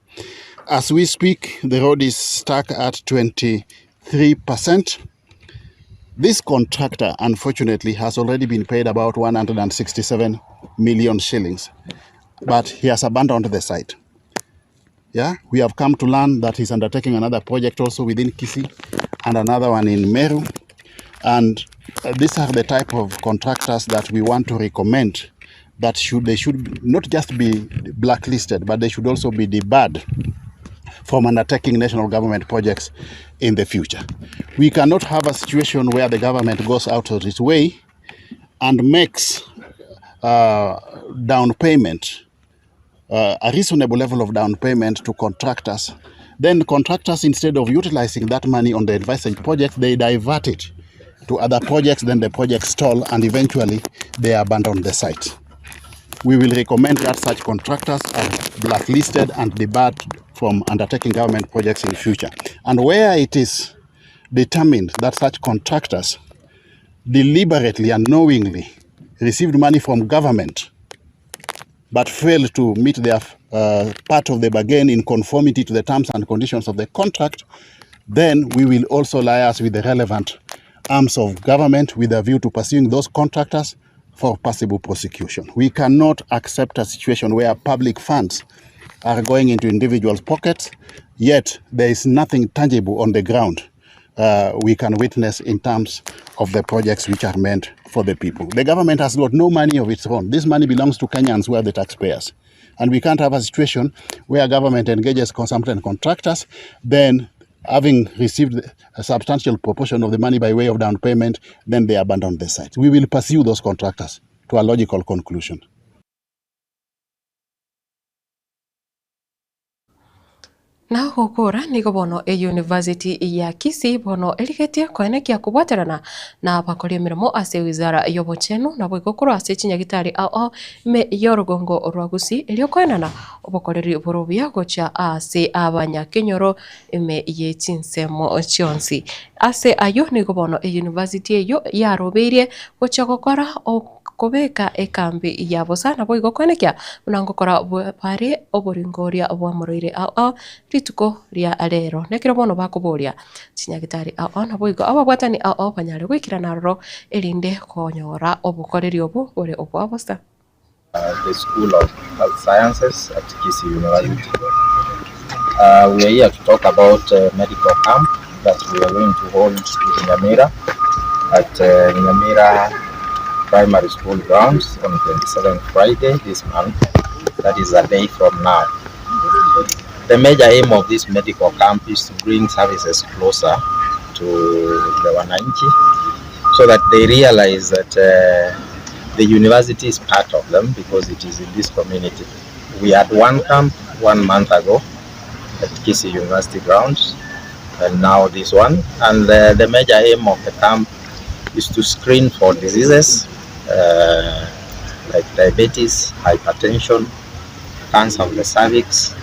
As we speak, the road is stuck at 23%. This contractor, unfortunately, has already been paid about 167 million shillings, but he has abandoned the site. Yeah, we have come to learn that he's undertaking another project also within Kisii and another one in Meru. And uh, these are the type of contractors that we want to recommend that should they should not just be blacklisted, but they should also be debarred from undertaking national government projects in the future. We cannot have a situation where the government goes out of its way and makes uh, down payment uh, a reasonable level of down payment to contractors. Then contractors, instead of utilizing that money on the advising project, they divert it to other projects, then the projects stall and eventually they abandon the site. We will recommend that such contractors are blacklisted and debarred from undertaking government projects in future. And where it is determined that such contractors deliberately and knowingly received money from government but failed to meet their uh, part of the bargain in conformity to the terms and conditions of the contract, then we will also liaise with the relevant arms of government with a view to pursuing those contractors for possible prosecution. We cannot accept a situation where public funds are going into individuals' pockets, yet there is nothing tangible on the ground uh, we can witness in terms of the projects which are meant for the people. The government has got no money of its own. This money belongs to Kenyans who are the taxpayers. And we can't have a situation where government engages consultant contractors, then having received a substantial proportion of the money by way of down payment, then they abandon the site. We will pursue those contractors to a logical conclusion. Na gokora nigo bono eyunivasiti ya Kisii bono erigetie koenekia kobwaterana na abakori emeremo ase ewizara y'obochenu naboigo korwa ase chinyagitari ao ao ime y'orogongo rwa Gusii erio koenana obokoreri bore obuya gochia ase abanyakenyoro ime ye chinsemo chionsi. Ase ayio nigo bono eyunivasiti eyio yarobeirie gochia gokora Kobeka ekambi ya bosa naboigo koenekia buna ngokora bare oboringoria bw'amorwaire ao ao rituko ria rero. Nekero bono bakoboria chinyagitari ao ao naboigo ababwatani ao ao banyare goikerana aroro erinde konyora obokoreri obwo bore obwa bosa. The School of Health Sciences at Kisii University. Uh, we are here to talk about a medical camp that we are going to hold in Nyamira at uh, Nyamira Primary School grounds on 27th Friday this month. That is a day from now. The major aim of this medical camp is to bring services closer to the wananchi so that they realize that uh, the university is part of them because it is in this community. We had one camp one month ago at Kisii University grounds and now this one. And the, the major aim of the camp is to screen for diseases uh, like diabetes, hypertension, cancer of the cervix,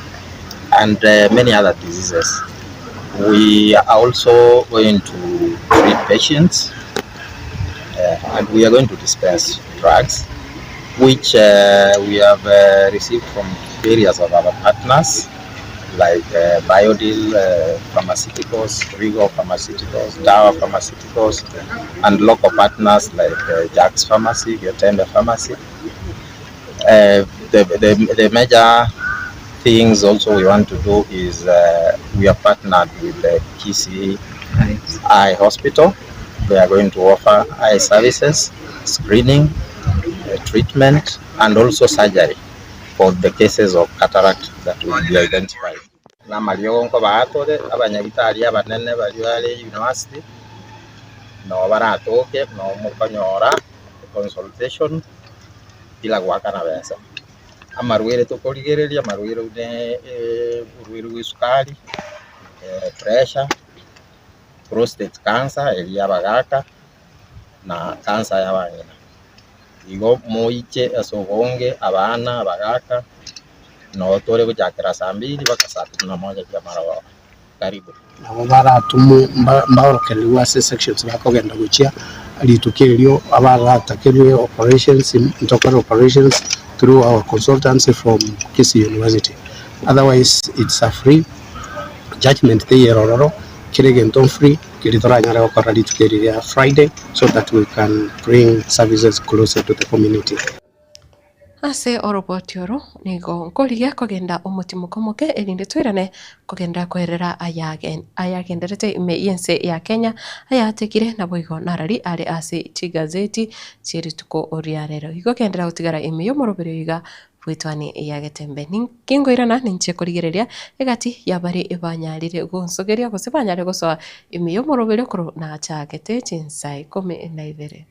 and uh, many other diseases. We are also going to treat patients uh, and we are going to dispense drugs which uh, we have uh, received from various of our partners. like Biodil Pharmaceuticals, Regal Pharmaceuticals, Dawa Pharmaceuticals and local partners like Jack's Pharmacy, Getembe Pharmacy. The major things also we want to do is we are partnered with the Kisii Eye Hospital. They are going to offer eye services, screening, treatment and also surgery for the cases of cataract that will be identified. Namariogo nkobaa tore abanyagitari abanene baria bare university noo baratoke noo mokonyora consultation bila goakana besa. Amarwaire tokorigereria amarwaire buna oborwaire bwa esukari, pressure, prostate cancer eria ya abagaka na cancer ya abang'ina. Igo moiche ase obonge abana, abagaka, noo tore gochakera saa mbili mpaka saa kumi na moja chia marogoba. Karibu. Nabo baratomwe mbaorokererigwe ase sections bakogenda gochia rituko erio abaratakerwe operations ntokore operations through our consultancy from Kisii University. Otherwise it's a free judgement teiyo ere ororo kera egento free keria toranyare gokora rituko eri ria Friday so that we can bring services closer to the community. Ase oroboti oro nigo nkorigia kogenda omotimoko omoke, erinde toirane kogenda koerera ayagenderete ime y'ense ya Kenya, ayatekire naboigo narari are ase chigazeti chie rituko ria rero. Igo genderera gotigara ime y'omoroberi oyo iga bw'etwani ya Getembe. Ninki nkoirana ninche korigereria egati y'abaria banyarire gonsogeria gose banyare gosoa ime y'omoroberi okorwa nachagete chinsa ikomi na ibere.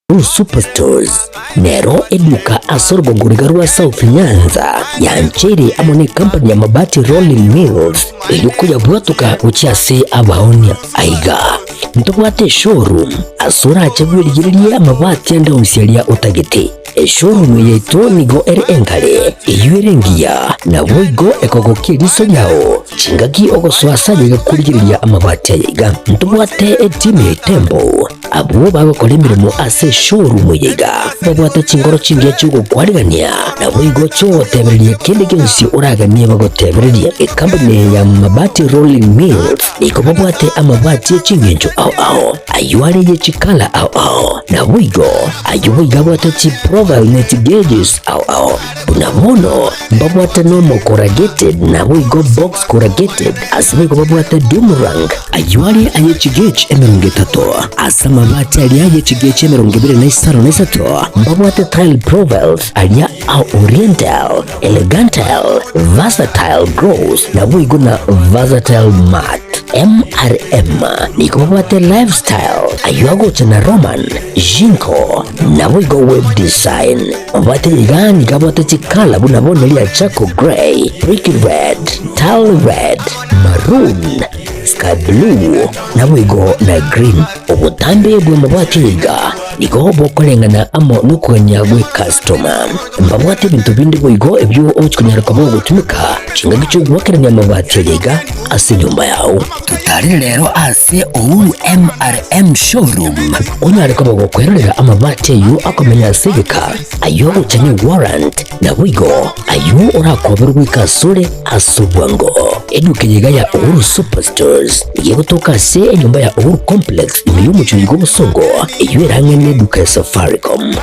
Blue Superstores nero eduka ase orogongo riga rwa South Nyanza yancheire amo ne company ya Mabati Rolling Mills eyio koyabwatoka gochia ase abaonia. Aiga ntobwate eshowroom ase orache bwerigererie amabati ande onsi aria otagete. Eshowroom eye yaito nigo ere enkare, eyio ere engiya, naboigo ekogokia eriso riao chingaki ogosoa ase aye korigereria amabati aya iga. Ntobwate etimu ya Itembo Abwo bagokora emeremo ase eshowroom eye iga babwate chinkoro chingiya chi'ogokwarigania, naboigo chi'ogotebereria kende gionsi oraganie bagotebererie. Ekampuni eye ya Mabati Rolling Mills nigo babwate amabati e chingencho ao ao, ayio are ye chikala ao ao, naboigo ayio boigo abwate chiprofile ne chigauges ao ao. Buna bono mbabwate normal corrugated naboigo box corrugated, ase boigo babwate doomerang, ayio are aye chigauge 30, ase amabati aria aye chigauge 23, mbabwate tile profiles aria a oriental, elegantile, versatile gloss naboigo na versatile matte. MRM nigo babwate lifestyle, ayio agocha na Roman, Jinko, naboigo web design. Obwate iga nigo abwate chikala buna bono ria charcoal grey, brick red, tile red, maroon, sky blue, naboigo na green. Obotambe bw'amabati iga nigo bokoreng'ana amo nokogania gw'ecustoma. Mbabwate ebinto binde boigo ebio ogochi konyara koba ogotumeka chingaki chi'ogoakerania amabati aya iga ase enyomba yao. Totarire rero ase Uhuru MRM Showroom onyare koba gokwerorera amabati ayio akomenya ase egeka, ayio ogocha ne warrant, naboigo ayio orakoberwe goika asore ase obwango. Eduka eye iga ya Uhuru Superstores nigo egotoka ase enyomba ya Uhuru Complex ime y'omochie oyo bw'obosongo, eyio ere ang'e neduka ya Safaricom.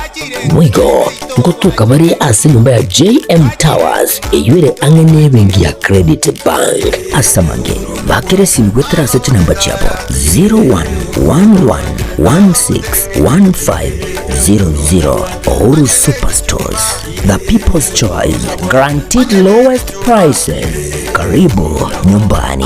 Boigo ngotoka bare ase enyomba ya JM Towers eyio ere ang'e nebenki ya Credit Bank. Ase amange, bakera esimi goetera ase chinamba chiabo 0111161500. Uhuru Superstores, the people's choice, guaranteed lowest prices. Karibu nyumbani.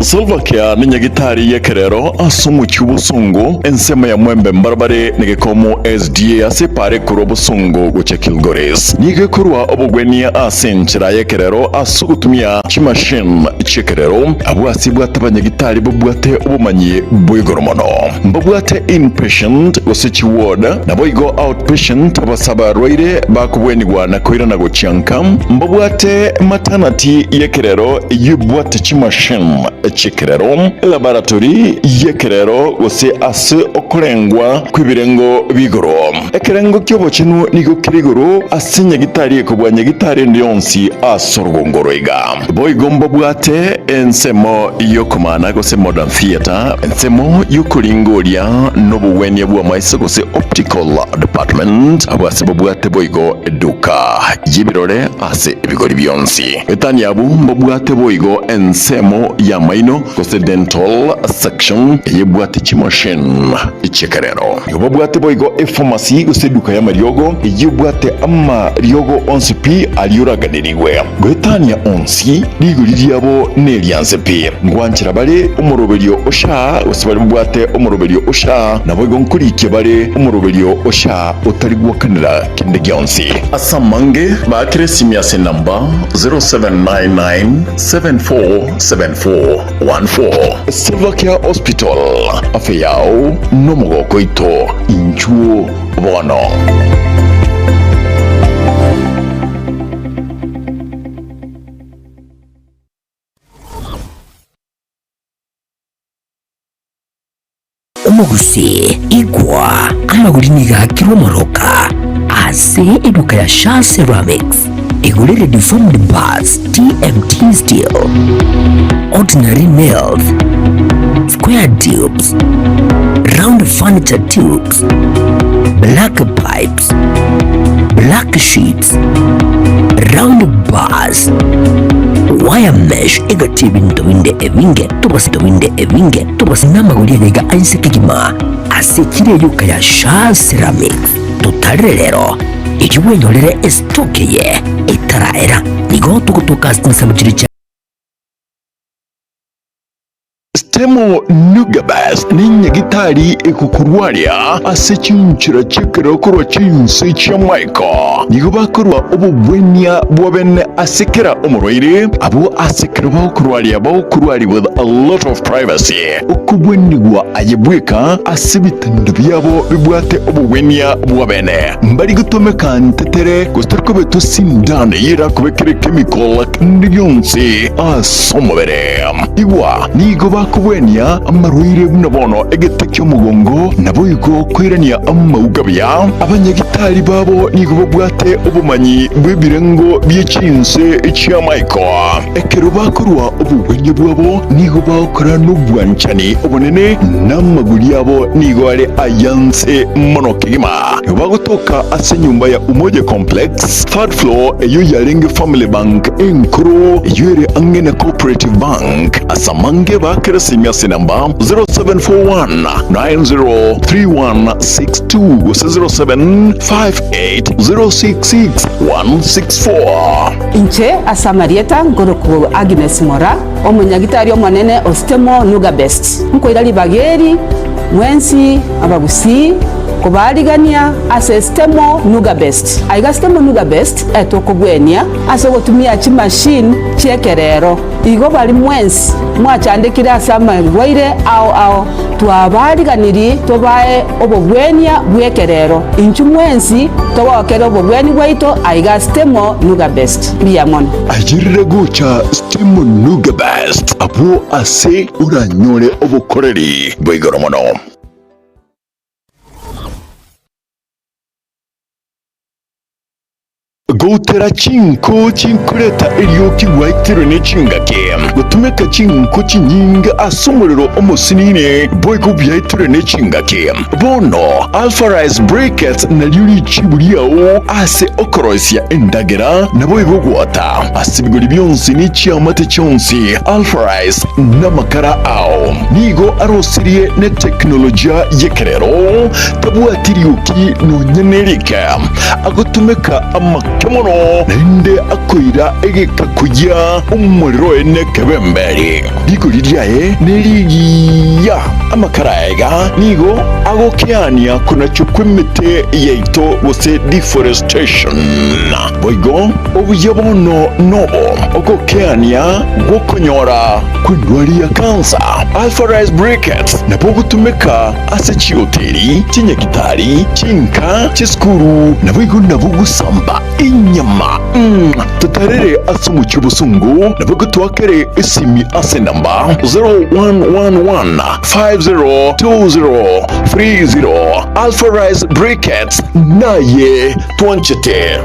Slovakia nenyagitari y'ekerero ase omochie o Bosongo, ensemo ya Mwembe mbarabare negekomo SDA ase epaara ekorwa Bosongo gochia Kilgoris. Nigo ekorwa obogwenia ase enchera y'ekerero ase ogotumia chimachine chi'ekerero. Abwo ase ebwate abanyagitari babwate obomanyi bwa igoro mono. Mbabwate inpatient gose chiward, naboigo outpatient abase abarwaire bakobwenigwa na koirana gochia nka. Mbabwate maternity y'ekerero eyio ebwate chimachine chi'ekerero, elaboratory y'ekerero gose ase okorengwa kw'ebirengo bi'igoro. Ekerengo ki'obochenu nigo kere igoro ase nyagitari ekobua nyagitari ende yonsi ase orogongo oro iga. Boigo mbabwate ensemo y'okomana gose modern theatre, ensemo y'okoringoria n'obogwenia bw'amaiso gose optical department, abwo ase babwate boigo eduka y'ebirore ase ebigori bionsi. Etani abwo mbabwate boigo ensemo y'amaino gose dental section eyebwate chimachine chi'ekerero. Nigo babwate boigo epharmacy gose eduka y'amariogo eyebwate amariogo onsi pi aria oraganerigwe. Goetania onsi, rigori riabo nerianse pi. Ngwanchera bare omoroberio o SHA gose baria babwate omoroberio o SHA, naboigo nkorikia bare omoroberio o SHA otari gwakanera kende gionsi. Ase amange, baakere esimi ase enamba 0799747414. Silvercare Hospital, afya yao nomogoko oito, inchuo bono. Omogusii, igwa, amagori nigo aakirwe omoroka ase eduka ya Shaa Ceramics. Igorere deformed bars, TMT steel, ordinary nails, square tubes, round furniture tubes, black pipes, black sheets, round bars, wire mesh egati ebinto binde ebinge tobase binde ebinge tobase namagori ayaiga ainse kegima ase echiro eyoka ya Shaa Ceramics totarere rero erio bwenyorere estock eye etaraera nigo togotoka ase chinsemo chiria chia Stemo Nugabes nenyagitari egokorwaria ase chinchera chi'ekerero korwa chinse chi'amaiko. Nigo bakorua obogwenia bwa bene ase kera omorwaire, abwo ase ekero bagokorwaria bagokorwaria with a lot of privacy. Okogwenigwa aye bweka ase ebitendo biabo bibwate obogwenia bwa bene. Mbari gotomeka ntetere gose tari kobetwa sindano eyio erakobekere chemical kende gionsi ase omobere. Igwa, nigo bakogwenia amarwaire buna bono egete ki'omogongo, naboigo koirania amauga buya. Abanyagitari babo nigo babwate obomanyi bw'ebirengo bie chinse chi'amaiko. Ekero bakorua obogwenia bwabo nigo bagokora nobwanchani obonene, na amaguri abo nigo are ayanse mono kegima. Nigo bagotoka ase enyomba ya Umoja Complex, third floor, eyio yarenge Family Bank enkoro, eyio ere ang'e na Cooperative Bank. Ase amange baakere esimi ase enamba 0741 903162 gose 0758 066 164. Inche ase amarieta nkorokwa Agnes Mora, omonyagitari omonene o Stemo Nuga Best. Nkoira ribaga eri mwensi abagusii kobaarigania ase Stemo Nuga Best. Aiga Stemo Nuga Best etokobwenia ase ogotumia chimachine chi'ekerero. Igo baria mwensi mwachandekire ase amarwaire ao ao, twabaariganirie tobae obogwenia bw'ekerero. Inchuo mwensi togokere obogwenia bwaito aiga Stemo Nuga Best. Mbuya mono. Ayerire gocha Stemo Nuga Best abwo ase oranyore obokoreri bwa igoro mono. Goutera chinko chinkoreta erioki gwaitirwe ne chingaki, gotumeka chinko chinyinge ase omorero omosinini, boigo biaitirwe ne chingaki. Bono Alpha Rice Briquettes nario richibu riao ase okoroisia endagera, naboigo gwota ase ebigori bionsi ne chiamate chionsi. Alpha Rice namakara ao nigo arosirie ne teknolojia y'ekerero, tabwati rioki nonya nerike. Agotumeka amakara. amake mono, naende akoira egeka koyia omorero oye nekebemberi. Rigori riaye nerigiya. Amakara aiga nigo agokeania konachwa kw'emete yaito gose deforestation. Boigo obuya bono nobo ogokeania gw'okonyora kw'endwari ya kansa. Alpha Rice Briquettes nabo ogotumeka ase chihoteli, chinyagitari, chinka, chisukuru, naboigo nabo gosamba enyama. Totarere ase omochie obosongo, nabo gotwakere esimi ase enamba 0111 502030. Alpha Rice Briquettes naye twanchete.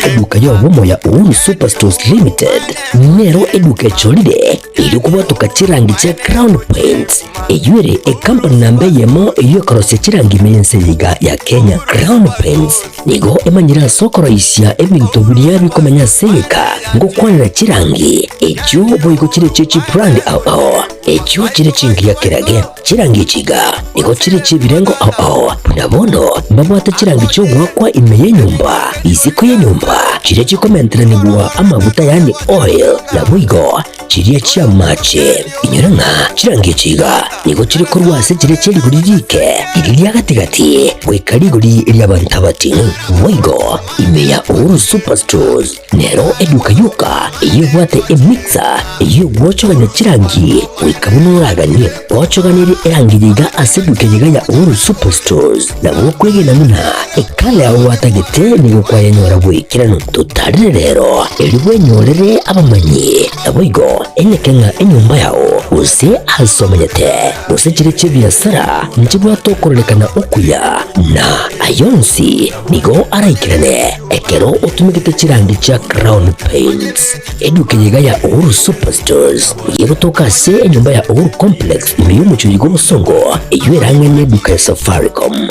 Eduka y'obomo ya Uhuru Superstores Limited nero eduka echorire erio kobwatoka chirangi chia Crown Paints eyio ere ekampani namba eyemo eyio ekorosia chirangi ime y'ense eye iga ya Kenya. Crown Paints nigo emanyire ase okoroisia ebinto biria bikomenya ase egeka ngokwanera chirangi echio boigo chire chie chibrand ao ao echio chire chingiya kerage. Chirangi echi iga nigo chire chi'ebirengo ao ao, buna bono mbabwate chirangi chi'ogoakwa ime y'enyomba, isiko y'enyomba, chiria chikomenteranigwa amaguta yaani oil, naboigo chiria chi'amache. Inyora ng'a chirangi echi iga nigo chire korwa ase chiria chie rigori riike, riria ria gati-gati, goika rigori ri'abanto abating'u. Boigo ime ya Uhuru Superstores Nero eduka yoka eyio ebwate emixer eyio egwochogania chirangi goika buna oraganie. Gwochoganirie erangi yiga ase eduka yiga ya Uhuru Superstores nabo okwegena buna ekala yao gwatagete nigo kwayenyora boikeranu. Totarire rero erio bwenyorere abamanyi naboigo enyeke ng'a enyomba yao gose ase omenyete gose chire chi'ebiasara nchibwate okororekana okuya na ayonsi Nigo araikerane ekero otumegete chirangi chia Crown Paints. Eduka eye iga ya Uhuru Superstores nigo egotoka ase enyomba ya Uhuru Complex ime y'omochie oyiga obosongo eyio erang'e neduka ya Safaricom.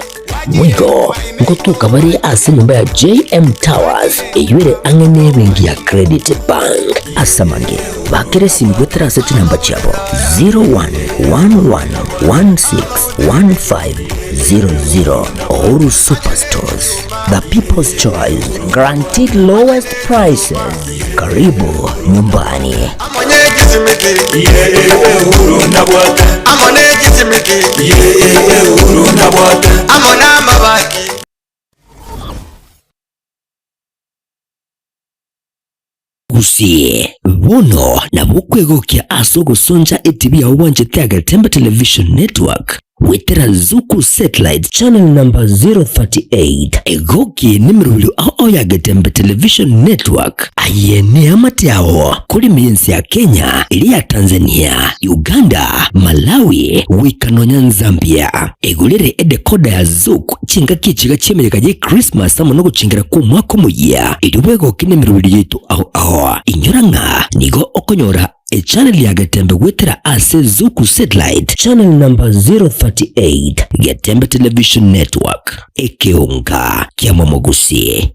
Boigo ngotoka bare ase enyomba ya JM Towers eyio ere ang'e nebenki ya Credit Bank. Ase amange, bakera esimi goetera ase chinamba chiabo 0111161500. Uhuru Superstores, the people's choice, guaranteed lowest prices. Karibu nyumbani. Gusii, bono nabo okwegokia ase ogosoncha etibi yao bwanchete Agetembe Television Network goetera Zuku Satellite Channel number 038. Egoki nemerobio ao ao ya Getembe Television Network. Aye neamate ao kore ense ya Kenya, eria ya Tanzania, Uganda, Malawi goika nonya Zambia. Egorere edecoder ya Zuku chingaki echiga chi'emeyega ye Christmas amo nogochengera kw'omwaka omoyia, erio bwegoke nemeroberi yaito ao ao. Inyora ng'a nigo okonyora echannel ya Getembe goetera ase Zuku Satellite channel number 038, Getembe Television Network, ekeonga kiamomogusi.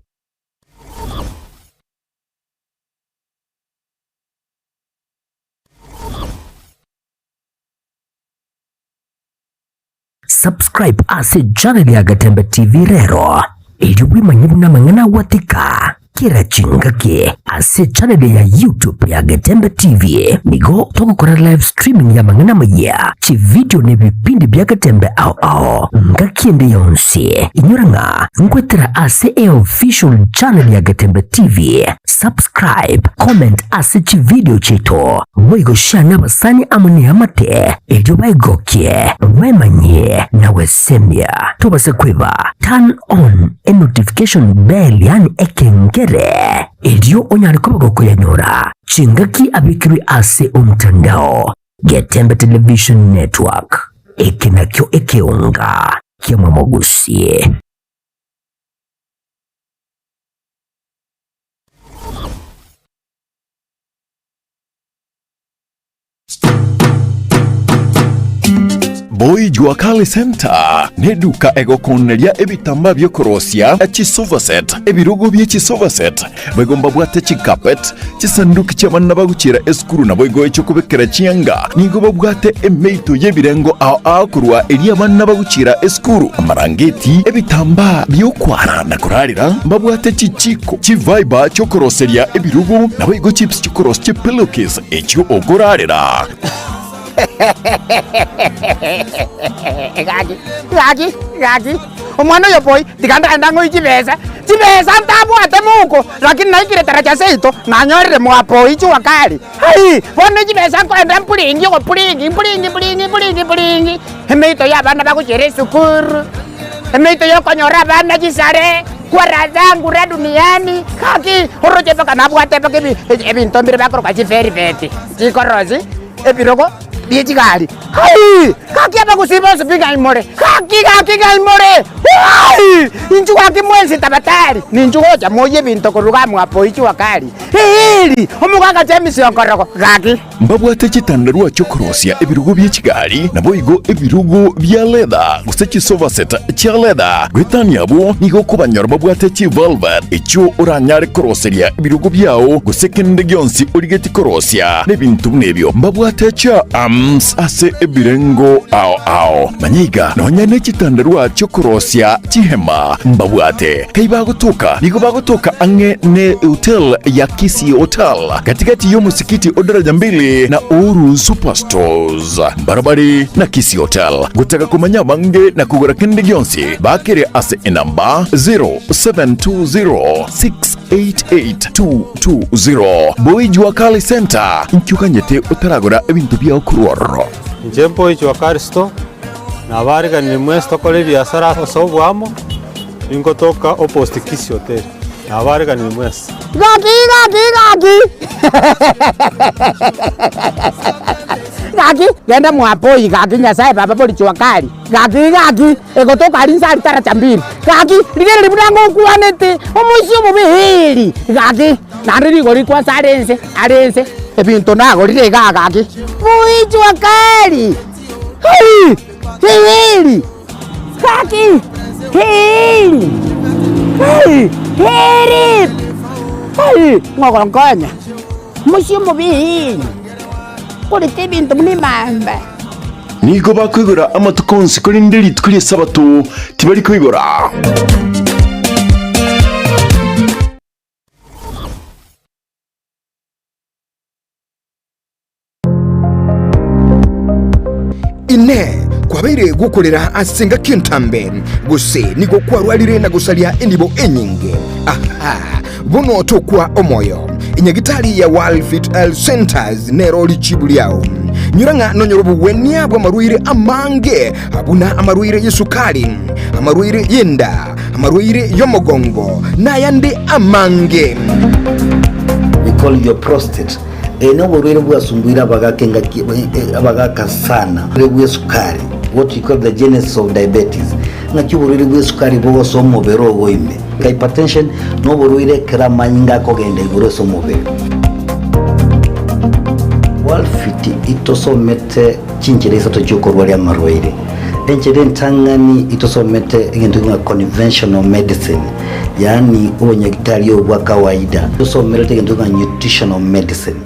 Subscribe ase channel ya Gatembe TV rero erio bwemanye buna amang'ana agwatika kera chingaki ase channel ya YouTube ya Getembe TV. Nigo togokora live streaming ya amang'ana amayia, chivideo na ebipindi bia Getembe ao ao ngaki ende yonsi. Inyora ng'a nkwetera ase eofficial channel ya Getembe TV. Subscribe, comment ase chivideo chiaito, boigo share nabasani amo neamate erio baigokie, bemanyie na gwesemia. Tobase kweba turn on enotification bell yaani ekengere erio onyare koba gokoyanyora chingaki abekirwe ase omtandao. Getembe Television Network, eke nakio ekeonga ki'omomogusie. Boy. Jua Kali Center neduka egokoneria ebitambaa biokorosia chisofa set, ebirogo bie chisofa set, boigo mbabwate chicarpet, chisanduki chi'abana bagochiera esukuru naboigo echiokobekera chianga. Nigo babwate emeito y'ebirengo ao ao korwa eria abana bagochiera esukuru, amarangeti, ebitambaa bi'okwara na korarera, mbabwate chichiko, chiviber chiokoroseria ebirogo, naboigo chips chiokorosia chipillowcase echio okorarera. Gaki, gaki, gaki, omwana oyo boy, tiga ndagenda ng'oe chibesa, chibesa ntabwate mouko, lakini naikire taracha seito, nanyorire mwapoi jua kali. Hai! Bono chibesa nkoenda mpuringi ogopuringi, mpuringi mpuringi mpuringi mpuringi, emeito ya abana bagochiera esukuru, emeito ya okonyora abana chisare, kwara zangu ra duniani, gaki, oroche mpaka nabwate mpaka ebi ebinto mbire bakoroka chivelvet, chikorosi. Ebirogo bie chigari. Hai! Gaki abagusii bonsi pi ng'ai more? Gaki, gaki ng'ai more? Hai! Inchuo gaki mwensi tabatari, ninchu gocha moyie ebinto korwa iga mwapo ichua kari. Eeri! Omogaka James Onkorogo, gaki. Mbabwate chitandarua chi'okorosia ebirogo bie chigari, naboigo ebirogo bia leather, gose chisofa set chia leather. Goetania abwo, nigo okobanyora babwate chivelvet, echio oranyare koroseria ebirogo biao, gose kende gionsi origetie korosia, nebinto buna ebio. Mbabwate chia arms ase ebirengo ao ao. Manya iga, nonya ne chitandarua chi'okorosia chihema mbabwate. Kai bagotoka? Nigo bagotoka ang'e ne hotel ya Kisii Hotel, gati-gati y'omosikiti o Daraja Mbili na Uhuru Superstores. Mbarabare na Kisii Hotel. Gotaka komanya abange na kogora kende gionsi, bakere ase enamba 0720688220. Boy Jua Kali Center, inki oganyete otaragora ebinto biao korwa ororo? Inche Boy Jua Kali Store, nabariganirie mwensi tokore ebiasara ase oboamo, ningotoka opposite Kisii Hotel, nabariganirie mwensi. Gaki gaki gaki gaki genda mwapoi gaki Nyasaye baba bori jua kali gaki gaki egotoka aria inse aria taracha mbili gaki rigereria buna ngokwanete omoisia omobe eeri gaki naende rigori kwansa are ense are ense ebinto nagorire igaa gaki boi jua kali hai eeri. Gaki! Heri! Heri! Heri! Heri! Ng'ogonkonya, mochie omobe korete ebinto buna emamba. Nigo bakoigora amatuko onsi, korende rituko ri'Esabato tibari koigora. Inee! Kwabeire gokorera ase engaki entambe, gose nigo kwarwarire na gosaria enibo enyinge? Aha! Bono tokwa omoyo. Enyagitari ya World Health Centers nero richibu riao. Nyora ng'a nonyore obogwenia bw'amarwaire amange buna amarwaire y'esukari, amarwaire y'enda, amarwaire y'omogongo, na ayande amange. We call your prostate. Eye noborwaire bwasumbuire abagaka engaki abagaka sana. Oborwaire bw'esukari, what we call the genesis of diabetes, ng'aki oborwaire bw'esukari bogosoa omobere ogo ime. Hypertension noborwaire ekero amanyinga akogenda igoro ase omobere. Walfit itosomete chinchera isato chiokorwaria amarwaire. Enchera entang'ani itosomete egento ng'a conventional medicine. Yaani obonyagitari obo bwa kawaida. Tosomerete egento ng'a nutritional medicine.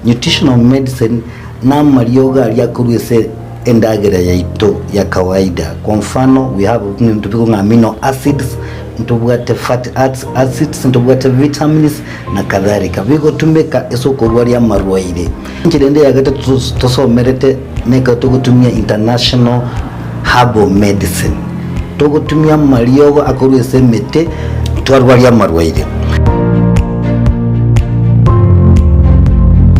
Nutritional medicine namariogo aria akorwa ase endagera yaito ya kawaida. Kwa mfano we have ebinto bikong'a amino acids, ntobwate fatty acids, ntobwate vitamins na kadhalika. Bigotumeka ase okorwaria amarwaire. Enchera ende ya gatato tosomerete nekero togotumia international herbal medicine. Togotumia amariogo akorwa ase emete twarwaria amarwaire.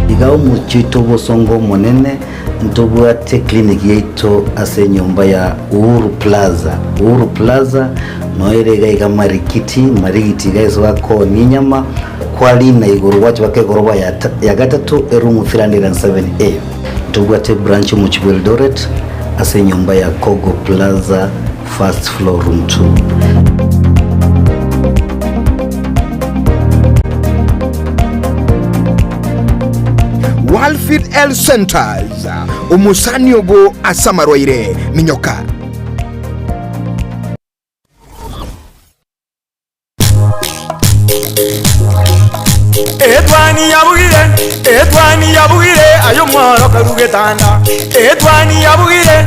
Iga omochie oito obosongo omonene ntobwate clinic yaito ase enyomba ya Uhuru Plaza. Uhuru Plaza noyo ere iga iga Marikiti, Marigiti iga ase bakoonia enyama, kwarina igoro gwacha baka egoroba ya gatato eroom 307A. Ntobwate ebranch omochie bwa Eldoret ase enyomba ya Kogo Plaza first floor room 2. Walfit Health Centers. Omosani obo ase amarwaire, minyoka. Etwani yabugire, etwani yabugire, aye omworo karue getanda. Etwani yabugire,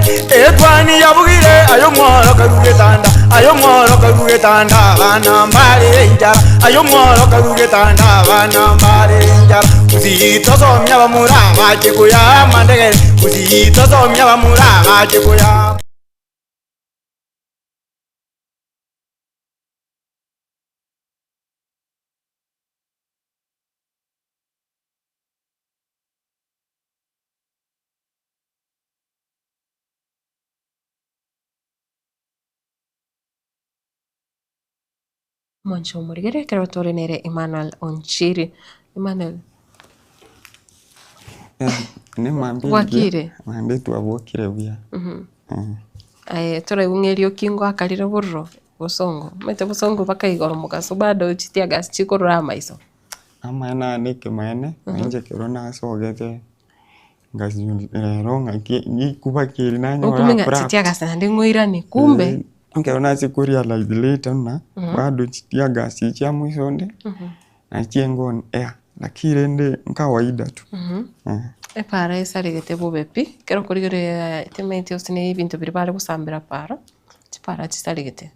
etwani yabugire, aye omworo karue getanda. Aye omworo karue getanda, abana mbare enchara. Aye omworo karue getanda, abana mbare enchara. Gusii tosomia abamura bache koyaa amandegere, Gusii tosomia abamura bache koyaa. Omonche omorigere ekero tore nere Emmanuel Onchiri. Emmanuel. Nemambia Bwakire? Mambia twabokire buya. Aye toraigwa ng'a erioki ngoakarire bororo bosongo, omanyete bosongo mpaka igoro mogaso bado chitear gas chikorora amaiso. Amaene aya nekemaene, inche ekero nasogete ngasi rero ng'aki rikuba ki eri nanyora Okumenya ng'a abrupt. chitear gas naende ng'oiranie kumbe. Ekero nachia korealize later buna bado chitear gas echi chia mwisho onde. Nachie on air, lakini rende nkawaida tu. Epaara esaregete bobe pi, ekero okorigereria timaeti gose na ebinto biria bare gosambera paara, chipaara chisaregete.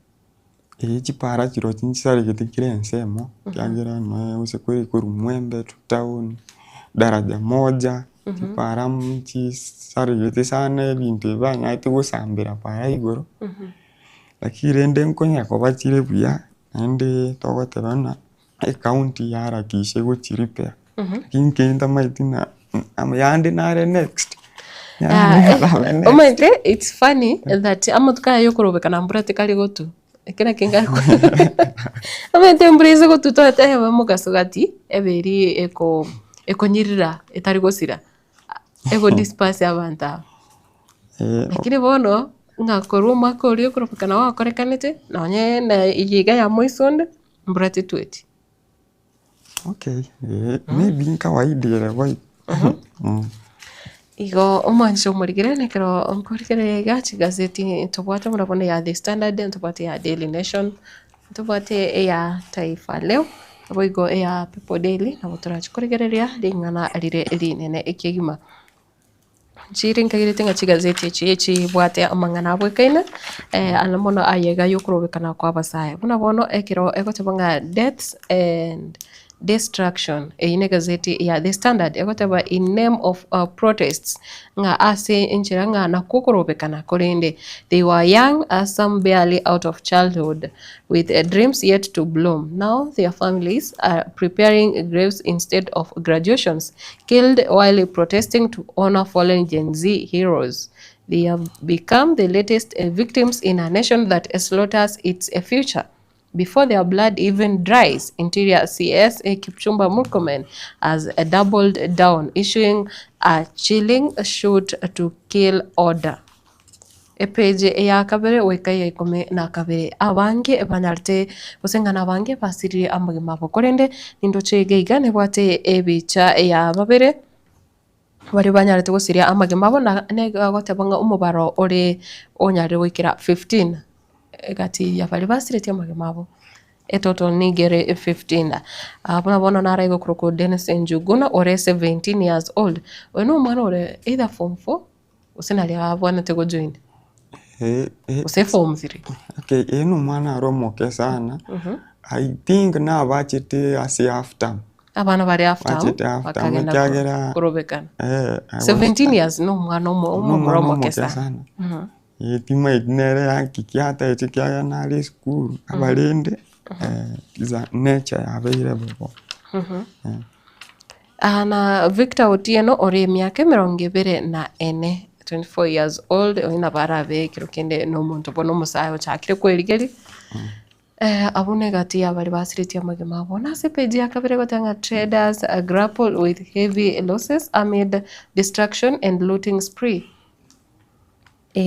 Eeh chipaara chirochio nchisaregete kera ensemo, ekiagera nonya gose kore korwa mwembe to town, daraja moja, chipaara nchisaregete sana ebinto ebi banyarete gosambera paara igoro, lakini rende nkonya koba chire buya. Naende togoteba ng'a ecounty yaharakishe gochi repair, lakini inche ntamaeti ng'a yande nare next, yande narabe next. Omanyete it's funny that amatuko aya yokorobekana mbura tikari gotwa, eke nakio nkare omanyete embura ase gotwa twateba mogaso gati ebe eria eko ekonyirira etari gosira, ego disperse abanto aba. Lakini bono, ng'a korwa omwaka oria okorobekana gwakorekanete, nonye na eye iga ya moiso onde, mbura tetweti. Okay, eh, maybe nkawaida ere boigo. Igo omwancho omorigere nekero nkorigereria iga chigazeti ntobwate buna bono ya The Standard, ntobwate ya Daily Nation, ntobwate eya Taifa Leo, naboigo eya People Daily, nabo torachi korigereria ring'ana rire rinene ekegima. Chire nkagerete ng'a chigazeti echi echibwate amang'ana abwekaine ande mono aye iga ya okorobekana kwa abasae. Buna bono ekero egoteba ng'a deaths and destruction, eyio na egazeti ya The Standard egoteba in name of protests ng'a ase enchera ng'a nakwo okorobekana korende they were young some barely out of childhood with dreams yet to bloom now their families are preparing graves instead of graduations Killed while protesting to honor fallen Gen Z heroes. They have become the latest eh, victims in a nation that slaughters its eh, future. Before their blood even dries, Interior CS eh, Kipchumba Murkomen has doubled down, issuing a chilling shoot to kill order. Epeji ya kabere goika eya ikomi na kabere. Abange banyarete gose ng'a nabange basiririe amagima abo. Korende nindoche iga iga nebwate ebicha ya babere baria banyarete gosiria amagima abo na nigo agoteba ng'a omobaro ore onyarire goikera 15 egati ya baria basiretie amagima abo. Etotal nigo ere 15. Buna bono naraigwe korokwa Dennis Njuguna ore 17 years old. Oyo na omwana ore either form four. Gose naria abwanete gojoin? Gose form 3? Okay, eye na omwana are omoke sana, I think nabachete ase half term. Abana bare half term, Bachete half term, bakagenda ekiagera korobekana. eh, I was- 17 years na omwana omo- na omomura omwana omoke omoke sana. sana. Eh, timaeti nere yaki ataete ekiagera nare esukuru, abarende is a nature yabeire bobo. Aa na Victor Otieno ore emiaka emerongo ebere na ene, 24 years old, oyio nabo arabe ekero kende na omonto bono omosae ochakire kwerigeria, abwo na egati ya baria basiretie amagima abo. Na ase epage ya kabere egoteba ng'a traders grapple with heavy losses amid destruction and looting spree.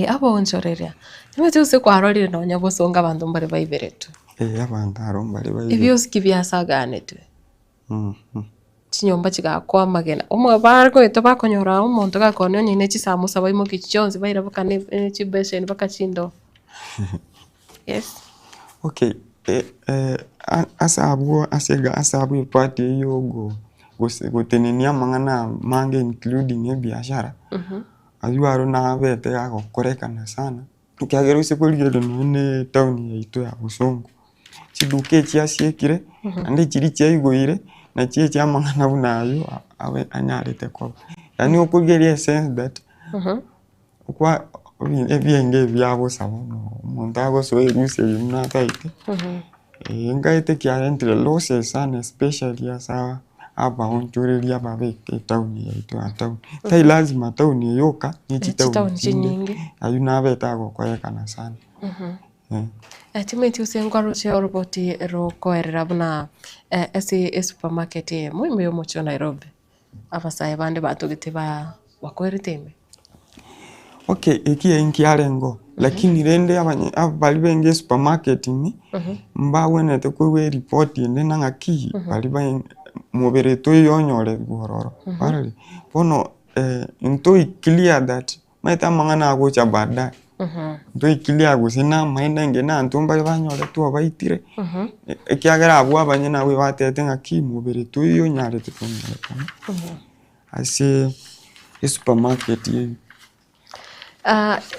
Abaonchoreria, nimanyete gose kwarorire nonya bosongo abanto mbare baiberetwe. Abanto aro mbare baiberetwe. Ebiosiki biasaganetwe. chinyomba chigakwa amagena. Omo bagoeta bakonyora omonto gakonya onye ne chisamusa baimokia chionsi baira mpaka ne ne chibesheni mpaka chindoo. Yes. Okay, ase abwo ase ega ase abwo epart eywo ogo gose gotenenia amang'ana amange including ebiashara, aywo aro nabete agokorekana sana, ekiagera ase korigereria nonye na etown yaito ya Bosongo, chiduka echi chiasiekire, naende chiria chiaigoire, nachio echi amang'ana buna aywo abe anyarete koba. Yaani okorigereria esense that. Okwa ebienge ebi bia bosa bono, omonto agosoa erusa eywo buna ataete, nkaete kiarentire losses sana especially asa abaonchoreria ababe etown yaito ya town. Tari lazima town eye yoka, ne chitown Chitown chinde, chinyinge. aywo nabete agokorekana sana. Timeti ase nkwaroche oroboti rokoerera buna ase esupermarket eyemo ime y'omochie o Nairobi. Abasae bande batogete ba bakwerete ime. Okay, eki nkiarengeo, lakini rende abanye baria benge esupermarket ime, mbagwenerete korwa eripoti ende na ng'aki, baria bae mobere toiyo onyorerwe ororo, kwarorire? Bono ntoi clear that Omanyete amang'ana agocha baadaye, ntoikirie gose namaene nge na intwe mbare banyoretwe obaitire, ekiagera abwo abanyene abwo ebatebete ng'aki mobere toiyo onyarete konyorekana ase esupermarket eywo.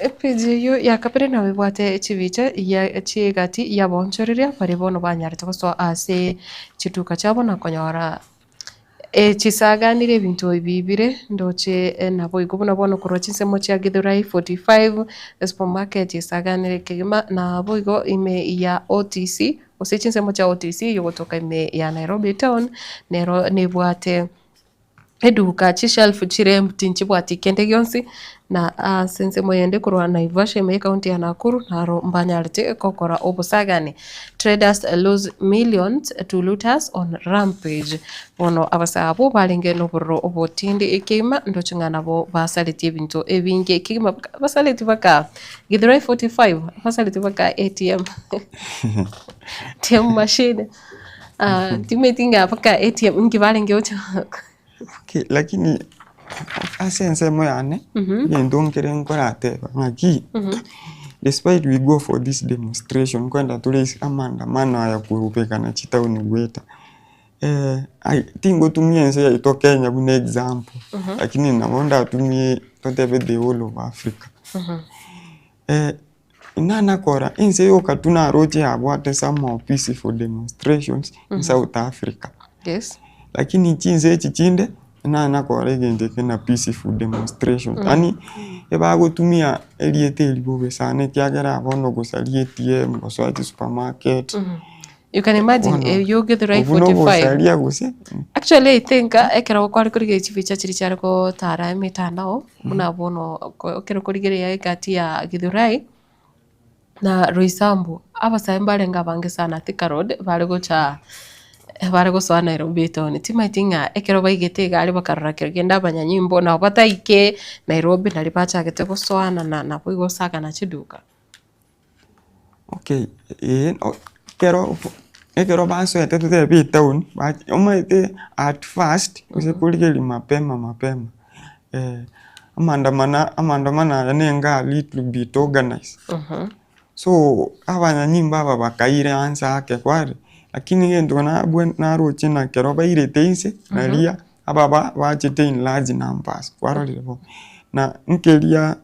Epage eywo ya kabere nabo ebwate chibicha ya chiegati y'abaonchoreria baria bono banyarete gosoa ase chituka chiabo na konyora Chisaganire ebinto ebi bire ndoche naboigo buna bono korwa chinsemo chia Githurai 45, esupermarket esaganire kegima naboigo ime ya OTC gose chinsemo chia OTC egotoka ime ya Nairobi town nero nebwate eduka chishelf chire empty nchibwati kende gionsi. Na ase ensemo eyende korwa Naivasha ime y'ecounty ya Nakuru naro mbanyarete gokora obosagani. Traders lose millions to looters on rampage. Bono abasae abwo barenge nobororo obotindi ekeima ndoche ng'a nabo basaretie ebinto ebinge kegima basaretie baka Githurai 45 basaretie baka ATM ATM machine timanyeti ng'a baka ATM inki barenge gocha. Okay, lakini ase ensemo yane, egento nkere nkorateba ng'aki, despite we go for this demonstration nkoenda tore ase amaandamano aya korubekana chitown goeta, ai tingotumia ense yaito Kenya buna example, lakini nabo ndatumie totebe the whole of Africa. Inanakora ense yoka tu naroche yabwate some of peaceful demonstrations in South Africa. Yes. Lakini chinse echi chinde inanakora egento eke na peaceful demonstration. Yaani ebagotumia erieta eri bobe sana ekiagera bono gosaria ATM, gosoa chisupermarket. You can imagine Bono, eyio Githurai obwo na 45. obosaria gose. Actually I think ekero kware korigereria chibicha chiria chiare gotara emetandao buna bono ekero okorigereria egati ya Githurai na Roysambu, abasae mbarenge abange sana Thika road bare gocha bare gosoa Nairobi etown. Timanyeti ng'a ekero baigete iga aria bakarora kero kende abanyanyimbo nabo bataike Nairobi nario bachagete gosoanana naboigo gosagana chiduka. Okay, eh, ekero ekero basoete totebe etown, omanyete at first gose korigereria mapema mapema, amaandamano amaandamano aya nigo a little bit organised. So, abanyanyimbo aba bakaira anse ake kware, lakini egento nabwe naroche na ekero bairete inse, naria ababa bachete in large numbers, kwarorire bono. Na nkeria.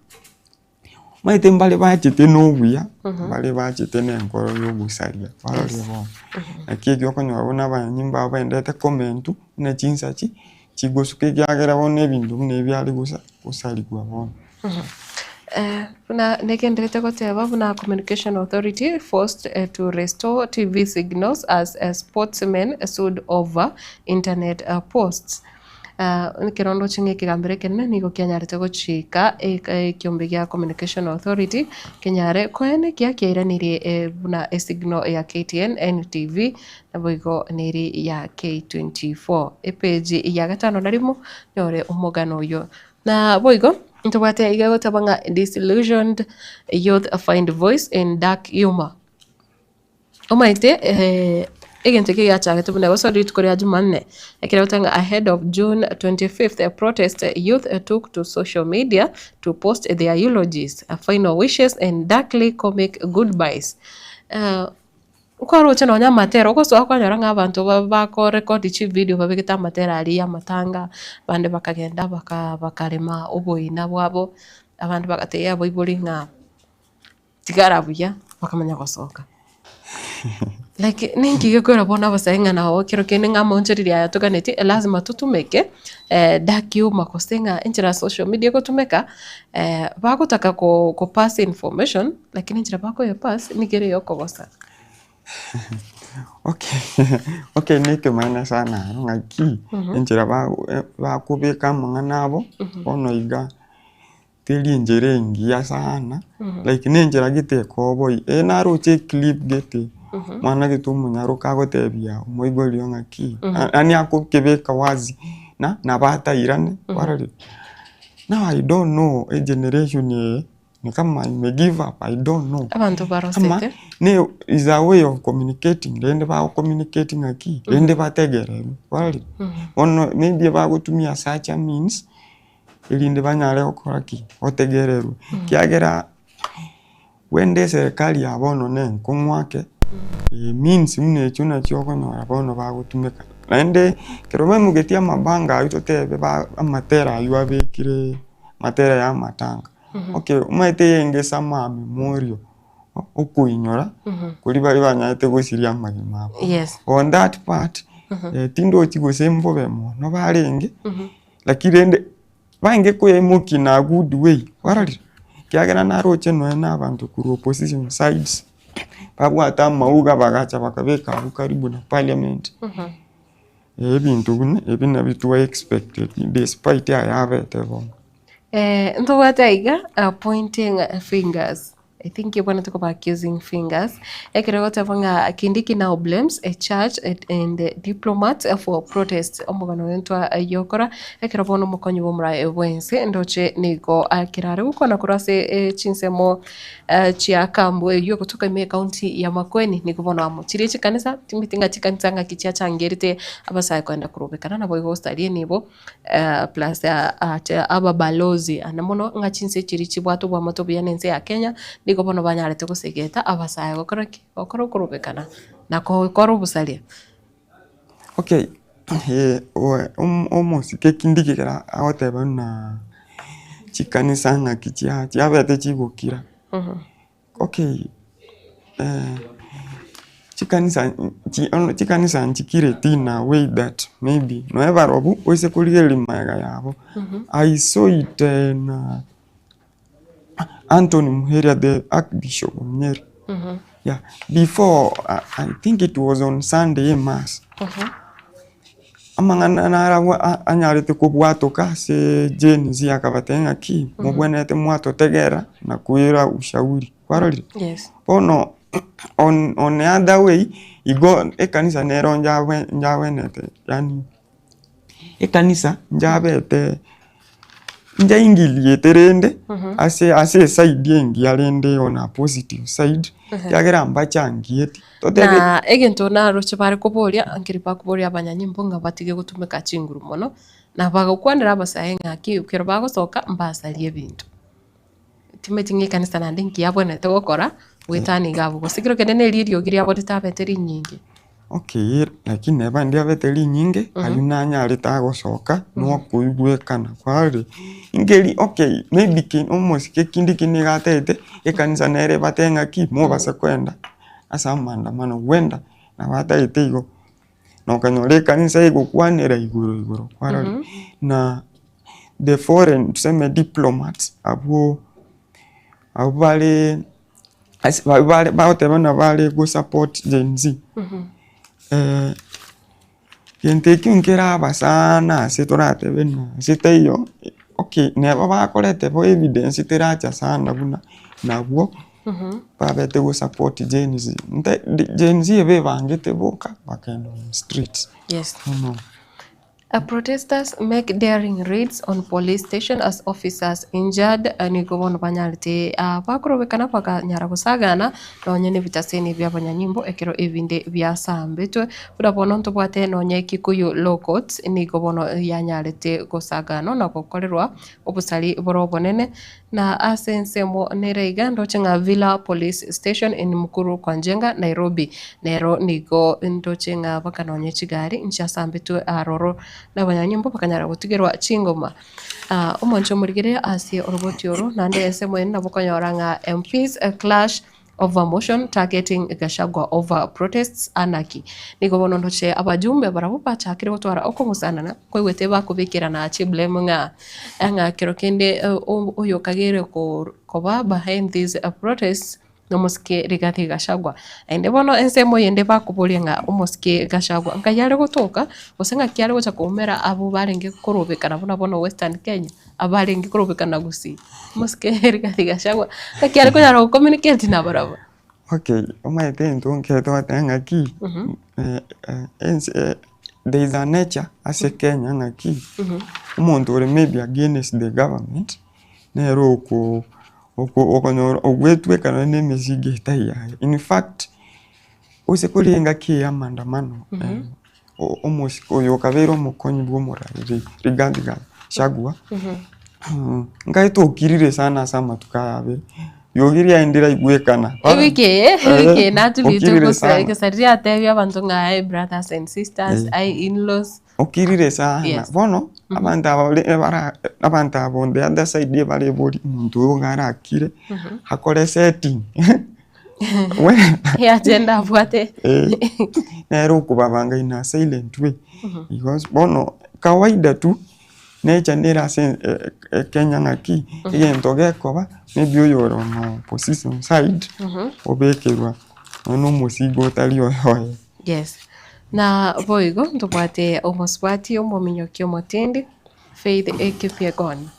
Omanyete mbare bachete na obuya, mbare bachete na enkoro ya ogosaria, kwarorire bono. Naki ekio okonyora buna abanyanyimbo aba baendete komentwa buna chinsachi, chigosuka ekiagera bono ebinto buna ebi biare gosa gosarigwa bono. Buna negenderete goteba buna Communication Authority forced to restore TV signals as sportsmen sued over internet posts. Ekero ndoche ng'a ekegambero ekenene nigo kianyarete gochika ekiombe gia Communication Authority kenyare koenekia kiairanerie buna esignal ya KTN, NTV, naboigo neri ya K24. Epage ya gatano na rimo nyore omogano oyio. Na boigo ntobwate iga egoteba ng'a disillusioned youth find voice in dark humour. Omanyete. Egento eke giachagete buna egosoa rituko ria Jumanne, ekero egoteba ng'a ahead of June 25th protest, youth took to social media to post their eulogies, final wishes and darkly comic goodbyes. Nkwaroche nonya amatera, ogosoa kwanyora ng'a abanto bakorekodi chividio babegete amatera aria ya amatanga, abande bakagenda baka bakarema oboina bwabo, abande bagatebia abaibori ng'a tigara buya, bakamanya gosoka. Like ninki gekoira bono abasae ng'a nabo kero kende ng'a amaonchoreria aya toganetie lazima totumeke dark humour gose ng'a enchera social media egotumeka, bagotaka ko kopass information lakini enchera bakoyepass nigo ere ya okogosa. Okay, okay na ekemanyererio sana aro ng'aki, enchera bakobeka amang'ana abo, bono iga. Teri enchera engiya sana, like na enchera gete ekoboi, eye naroche eclip gete, mwana gete omonyaroka agotebia omoibori oye ng'aki, yaani akokebeka wazi na nabo atairane kwarorire. Now I don't know egeneration eye ni kama ime give up I don't know. Abanto Ama barosete. ne is a way of communicating rende bago communicate ng'aki, rende bategererwe kwarorire. Bono maybe bagotumia such a means. erinde banyare gokora ki? Gotegererwa. Ekiagera rende eserekari ya bono ne enkong'u ake, means buna echio nachio okonyora bono bagotumeka. Naende ekero baimogetie amabango aywo totebe ba amatera aywo abekire amatera ya amatanga, okay omanyete eyenge ase amamemorial, okoinyora koria baria banyarete gosiria amagima abo. Yes. On that part, tindochi gose mbobe mono barenge. Lakini rende baenge koyaimokia in a good way, kwarorire? Ekiagera naroche nonya na abanto korwa opposition sides, babwate amauga bagacha bakabeka abwo karibu na parliament, ebinto buna ebi nabio twa expected despite aya abete bono. Ntobwate aiga pointing fingers. I think ebwenerete koba accusing fingers, ekero egoteba ng'a Kindiki now blames a church and diplomats for protests, omogano oyo ntwayokora, ekero bono omokonyi bw'omoraia bw'ense ndoche nigo akere are gokwana korwa ase chinsemo chia kambu eywo egotoka ime ekaunti ya Makueni, nigo bono amochirie chikanisa, timanyeti ng'a chikanisa ng'aki chiachangerete abasae kogenda korobekana naboigo gosaria enibo. Plus ababalozi ande mono ng'a chinse chiria chibwate oboamate obuya na ense ya Kenya, nigo bono banyarete gosegeta abasae gokora ki? Gokora okorobekana na gokora obosaria. Okay, omosike kindi kegera agoteba buna chikanisa ng'aki chiabete chigokira. Okay, chikanisa chi ono chikanisa nchikireti in a way that maybe nonya barobwo oise korigereria magega yabo, I saw it in Anthony Muheria the archbishop of Nyeri, yeah, before I think it was on Sunday emass. Amang'ana narabwo anyarete kobwatoka ase Gen Z akabatebia ng'aki, mobwenerete mwatotegerera na koira ushauri, kwarorire? Yes. Bono on on the other way, igo ekanisa nero njabe njabenete yaani ekanisa njabete njaingiliete rende ase ase eside engiya rende on a positive side, ekiagera mbachangieti. Totebe. Na egento naroche bare koboria, nkeri bakoboria abanyanyimbo ng'a batige gotumeka chinguru mono, na bagokwanera abasae ng'a ki ekero bagosoka mbasarie ebinto. Timanyeti ng'a ekanisa naende nki yabwenerete gokora, goetania iga abwo, gose kero kende na erio eriogi riabo ritabete rinyinge. Okay, lakini neba ndiabete rinyinge, aywo nanyarete agosoka, nokoigwekana kware, nkeri okay, maybe ki omosike kinde ki nigo atagete, ekanisa nere ebate ng'aki, mobase koenda ase amaandamano gwenda, nabo atagete igo. Na okanyora ekanisa egokwanera igoro igoro kwarorire, na the foreign tuseme diplomats abwo, abwo bare ase bare bagoteba buna bare go support Gen Z, gento ekio nkeraba sana ase toratebe ng'a ase taiyo, okay neba bakorete bo evidence teracha sana buna nabwo babete go support Gen Z, nte Gen Z ebe ebangete boka bakagenda on streets. Yes. Bono. Protesters make daring raids on police station as officers injured nigo bono banyarete bakorobekana bakanyara gosagana nonye na ebitaseni bia abanyanyimbo ekero ebinde biasambetwe buna bono ntobwate nonye Kikuyu law courts nigo bono yanyarete gosaganwa na gokorerwa obosari bore obonene na ase ensemo nere iga ndoche ng'a Villa Police Station in Mukuru kwa Njenga Nairobi nero nigo ndoche ng'a baka nonye chigari nchiasambetwe aroro na abanyanyimbo bakanyara gotigerwa chingoma. Omonche omorigereria ase oroboti oro naende ensemo ende nabo okonyora ng'a MPs clash over motion targeting Gachagua over protests anarchy. Nigo bono ndoche abajumbe barabwo bachakire gotwara okogosanana nkoigwete bakobekerana chiblame ng'a ng'a kero kende oyokagere koba behind these protests nomosike Rigathi Gachagua. Naende bono ensemo eyende bakoboria ng'a omosike Gachagua nkai are gotoka gose ng'aki are gocha koumera abwo barenge korobekana buna bono Western Kenya. Abarenge korobekana gusii, omosike Rigathi Gachagua, naki are konyara go communicate nabarabwo? Okay, omanyete egento nkere togoteba ng'aki, ense there is a nature ase Kenya ng'aki, omonto ore maybe against the government, nere oko oko okonyora ogwetweka nonye na emesigo etari yaye. In fact, ase kore engaki eye ya maandamano, omosike oyo okabeire omokonyi bwa omorari Rigathi Gachagua, nkaye tokirire sana ase amatuko aya abere, riogi riaye ndiraigwekana. Ewiki eye, ewiki eye natubete Okirire gose sana. egesa riria atebia abanto ng'a aye brothers and sisters, aye in-laws. Okirire sana. Yes. Bono, abanto aba ore bara abanto aba on the other side ebare bori omonto oyo iga arakire, akore setting. Agenda abwate. Nere okobabanga in a silent way. Because bono kawaida tu nature nere ase Kenya ng'aki egento gekoba maybe oyore on opposition side obekerwa nonya na omosigo otari oyoye. Yes. Na boigo ntobwate omosubati omominyoki omotindi Faith Kipyegon.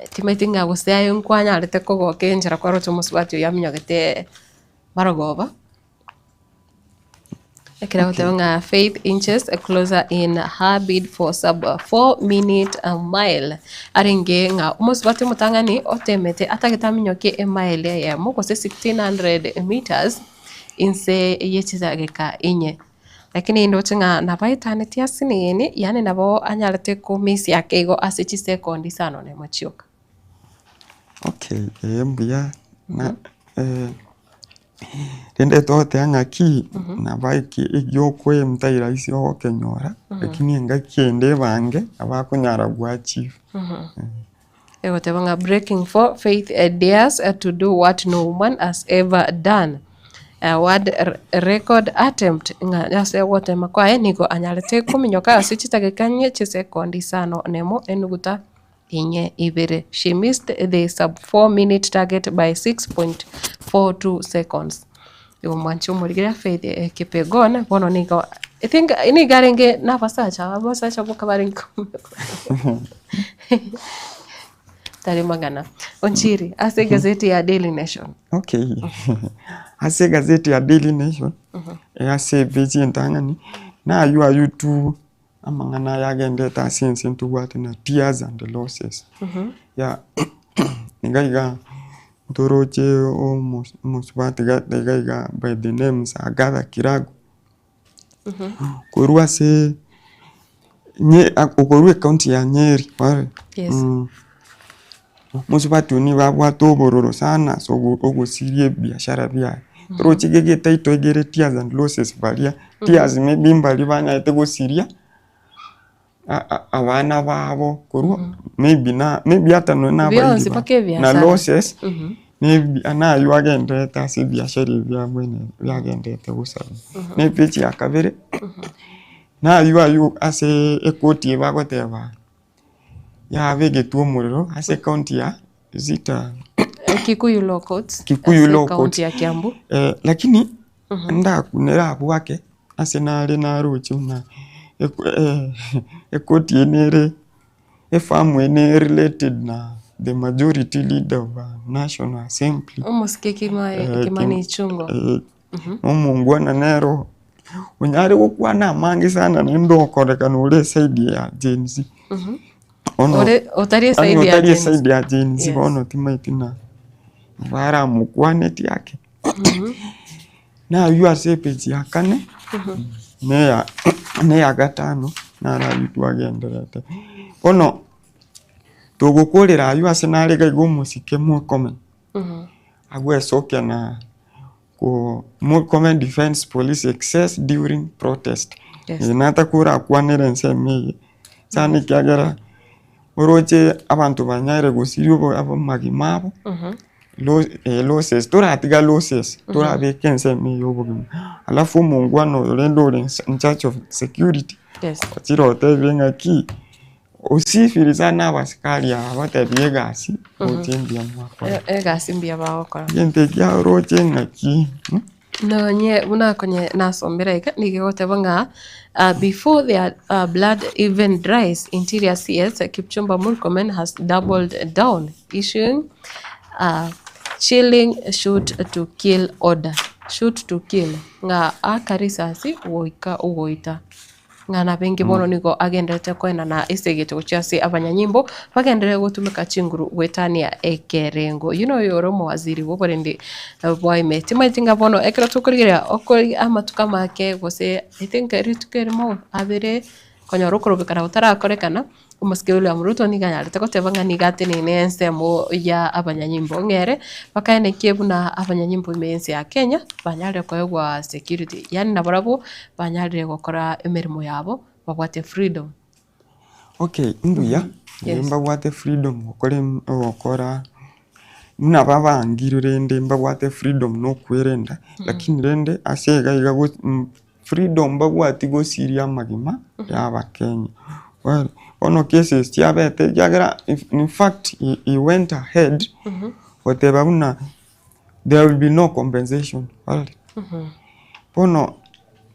Timanyeti ng'a gose aye nkwanyarete kogoka enchera kwaroche omosubati oyio aminyogete marogoba, ekero agoteba ng'a Faith inches closer in her bid for sub 4 minute mile, arenge ng'a omosubati omotang'ani otemete atagete aminyokie emile eyemo gose 1600 meters inse ye chidageka inye. Lakini ndoche ng'a nabo aetanetie ase nini, yaani nabo anyarete komisia ake igo ase chisekondi isano na emo chioka. Okay, eh mbuya na rende togoteba ng'aki nabo eki egiokoemta tari rahisi ogokenyora, lakini engaki ende ebange nabo akonyara go achieve. Egoteba ng'a breaking for faith dares to do what no woman has ever done. A world record attempt ng'a ase ogotema kwaye nigo anyarete kominyoka ase chidageka inye chisekondi isano na emo enuguta inye ibere. She missed the sub 4 minute target by 6.42 seconds. Igo mwanche omorigereria Faith Kipyegon bono nigo I think nigo arenge na abasacha abasacha boka barenge kominyoka tari mang'ana. Onchiri ase egazeti ya Daily Nation. Okay, ase egazeti ya Daily Nation, ase epage entang'ani, naywo aywo tu amang'ana aya agendete ase ense ntobwate na tears and losses. Ya iga iga ntoroche omosubati iga iga by the name Agatha Kiragu, korwa ase okorwa ecounty ya Nyeri mosubati oyio nigo abwate obororo sana ase ogosiria ebiashara biaye. Toroche iga egetaito egere tears and losses baria, tears maybe mbaria banyarete gosiria abana babo korwa maybe na maybe ata nonye na abairi Bionsi babo. mpaka Na ebiasara. losses maybe naywo agenderete ase ebiashara ebi biabwene biagenderete gosaba. Na epage ya kabere, naywo aywo ase ekoti eye bagoteba yabegetwe omorero ase ecounty ya Zita Kikuyu Law Courts Kikuyu ase Law county Courts. ya Kiambu. Lakini ndakunere abwo ake ase nare naroche buna ekoti eye nere efamu eye ne related na the majority leader of national assembly. Omosike Kimani Ichung'wa. Omongwana nero. Onyare gokwana amange sana naende okorekana ore eside ya Gen Z. Bono Ore otari yaani eside ya otari Gen Z. eside ya Gen Z Yes. bono timaeti na baramokwaneti ake. Naywo ase epage ya kane, na eya na eya gatano, naro aywo twagendererete. Bono, togokorera aywo ase nare iga iga omosike mokome, agwesokia na ko mokome defense police excess during protest. Yes. Eye natakora akwanere ensemo eye, sana ekiagera oroche abanto banyare gosiria obo amagima abo. Losses, toratiga losses, torabeka ensemo eye ya obogima. Alafu omongwana oyo rende ore in charge of security, Yes. ochire otebire ng'aki, osifire sana abasikari aba batebie egasi, roche mbuya mwakora. Egasi mbuya bagokora. Egento ekia oroche ng'aki. Nonye buna konye nasombera iga, nigo egoteba ng'a before their blood even dries, Interior CS Kipchumba Murkomen has doubled down issuing a chilling shoot to kill order, shoot to kill, ng'a aka risasi goika ogoita. Ng'a nabengi bono nigo agendererete koenana esegete gochia ase abanyanyimbo, bagenderere gotumeka chinguru goetania ekerengo. Oyio noyo ore omowaziri bw'oborendi bwa ime. Timanyeti ng'a bono ekero tokorigereria okori amatuko amake gose I think rituko erimo abere konyora okorobekana gotarakorekana. Omosike William Ruto nigo anyarete goteba ng'a nigo ateneine ensemo ya abanyanyimbo ng'a ere bakaenekie buna abanyanyimbo ime y'ense ya Kenya banyarire koegwa security yaani nabarabwo banyarire gokora emeremo yabo babwate freedom. Okay, mbuya, Yes. mbabwate freedom gokora gokora buna babangire rende mbabwate freedom na okwerenda, lakini rende ase iga iga Freedom mbabwati gosiria amagima ya abakenya. Well, bono cases chiabete ekiagera in fact he went ahead goteba buna there will be no compensation kwarorire. Bono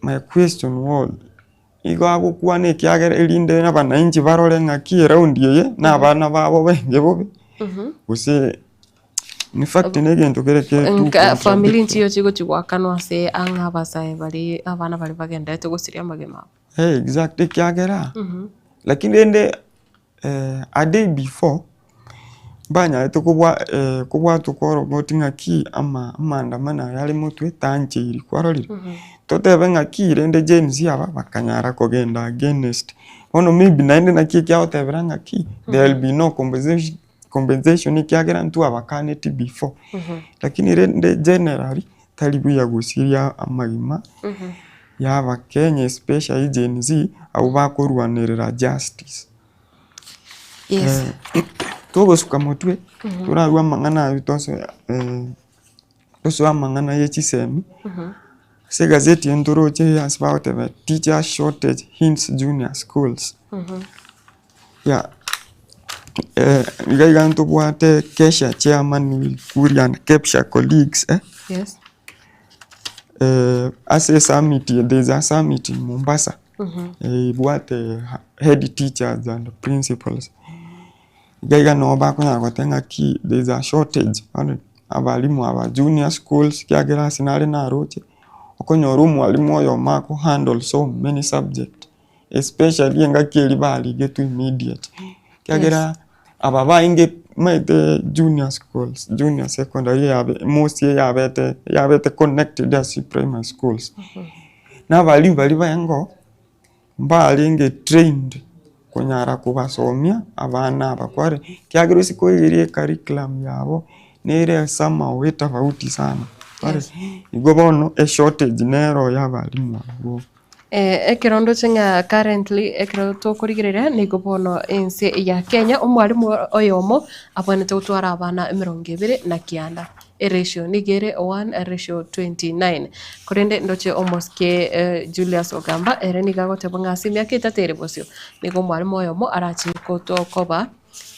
my question was, igo agokwana ekiagera erinde abananchi barore ng'aki eround eye na abana babo benge bobe, gose. In fact negento kere ke too Nka family contradictory. nchiyo chigochi goakanwa ase ang'e abasae baria abana baria bagenderete gosiria amagima abo. Eh, exactly ekiagera, lakini rende a day before, mbanyarete kobwa kobwatwa koroboti ng'aki ama amaandamano aya are motwe tancheiri kwarorire. Totebe ng'aki rende Gen Z aba bakanyara kogenda against, bono maybe naende naki ekiagotebera ng'aki there will be no compensation. compensation ekiagera ntwabakaneti before, lakini rende generally tari buya gosiria amagima ya abakenya especially Gen Z abwo bakorwanerera justice. Yes. Togosuka motwe, torarue amang'ana aywo tosoe tosoe amang'ana ye chisemi, ase egazeti eye ntoroche ase bagoteba teacher shortage hints junior schools. Yeah, iga iga ntobwate Kesha chairman will Kuria and Kepsha colleagues eh. Yes. Ase esummit there is a summit in Mombasa ebwate head teachers and principals. Iga iga nabo bakonyara goteba ng'aki there is a shortage bono abalimu aba junior schools ekiagera ase nare naroche, okonyora omwalimu oyomo ako handle so many subject. Especially engaki eria barigetwe immediate, ekiagera aba bainge omanyete junior schools, junior secondary eyabe most eyabete eyabete connected ase primary schools, na abalimu baria baengo, mbarenge trained konyara kobasomia abana aba kware, ekiagera ase korigereria ecurriculum yabo, nere somehow etofauti sana, igo bono eshortage nero ya abalimu abwo. Ekero ndoche ng'a currently ekero tokorigereria nigo bono ense ya Kenya omwalimu oyomo abwenerete gotwara abana emerongo ebere na kianda, eratio nigo ere one ratio 29. Korende ndoche omosike Julius Ogamba ere nigo agoteba ng'a ase emiaka etato ere bosio, nigo omwalimu oyomo arache koto koba.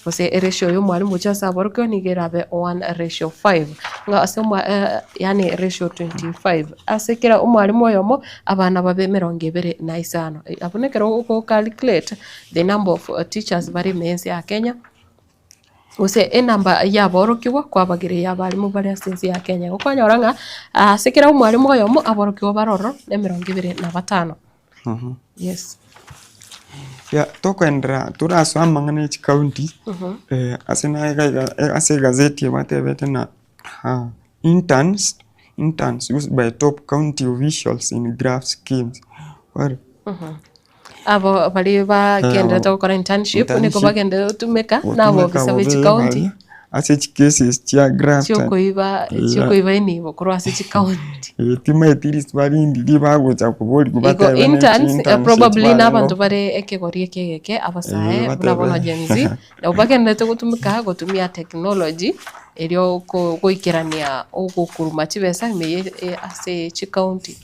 Gose eratio ya omwalimu gochia ase aborokigwa nigo erabe one ratio five, ng'a ase omwa yaani ratio 25. Ase kera omwalimu oyomo, abana babe emerongo ebere na isano. Abwo na ekero ogo calculate the number of teachers bare ime ense ya Kenya. Gose enamba y'aborokigwa kwabagire y'abarimu bare ase ense ya Kenya. Igo kwanyora ng'a ase kera omwarimu oyomo aborokigwa bare ororo na emerongo ebere na batano. Yes. Ya tokoenderea torasoe amang'ana ya chikaunti, ase naye iga iga ase egazeti eye batebete ng'a interns, interns used by top county officials in graft schemes. Abo baria bagenderete gokora internship nigo Internship. bagenderete gotumeka na abobisa be chikaunti Ase chicases chia graft. chiokoiba chiokoiba enibo korwa ase chikaunti. Timaeti risuba rindi ribagocha koborigwa Igo batebe ne interns internship probably na abanto barengeo. bare ekegori eke egeke abasae Eh, buna bono batebe. Gen Z, nabo bagenderete gotumeka gotumia technology erio ko goikerania ogokuruma chibesa ime ye ase chikaunti.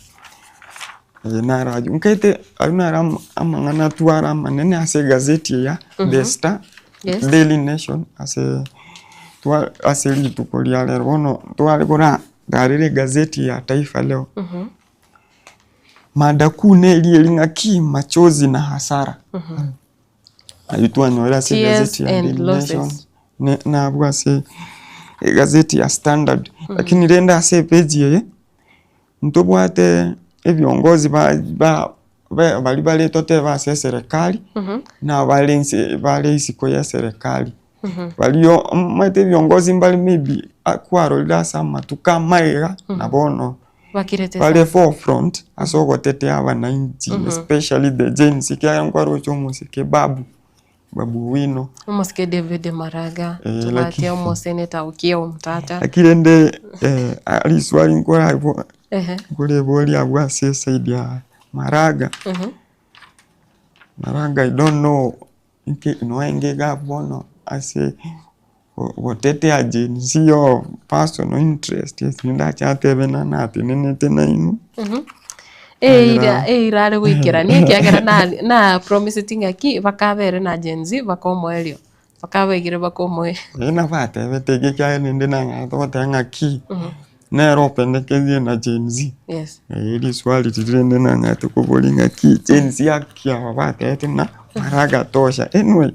Eye naro aywo, nkaete aywo naro ama- amang'ana tware amanene ase egazeti eye ya The Star, Yes. Daily Nation ase twa ase rituko ria rero. Bono tware kora tarera egazeti ya Taifa Leo, mada kuu neri eri ng'aki machozi na hasara. Aywo twanyora ase Tears egazeti ya and Daily Nation, losses. ne nabwo ase egazeti ya Standard. Lakini rende ase epeji eye. Ntobwate ebiongozi ba ba ba baria bare totebe ase eserekari, na abare inse bare isiko ya eserekari. Baria omanyete ebiongozi mbare maybe kwarorire ase amatuko amaiga na bono Bakirete bare sana. forefront ase ogotetea abananchi especially the Gen Z ekiagera nkwaroche omosike Babu. Babu Owino. Omosike David Maraga, Eh, tobwate lakini- omoseneta Okiya Omtata. Lakini rende eh, riswali nkorabo Ehe. nkoreboria abwo ase eside ya Maraga. Maraga I don't know nke noenge iga bono ase go- gotetea Gen Z or personal interest ase ndache atebe na natenenete nainwe. Eira eira are goikerania ekiagera na na promiseti ng'aki bakabere na Gen Z baka omoerio, bakabaigire baka omoerio. Ere nabo atebete eke ekiagera naende nang'anete goteba ng'aki, nere opendeketie na Gen Z. Yes. Eeh riswali riria rende nang'anete koboria ng'aki, Gen Z aki aba batebete ng'a maraga tosha. Anyway,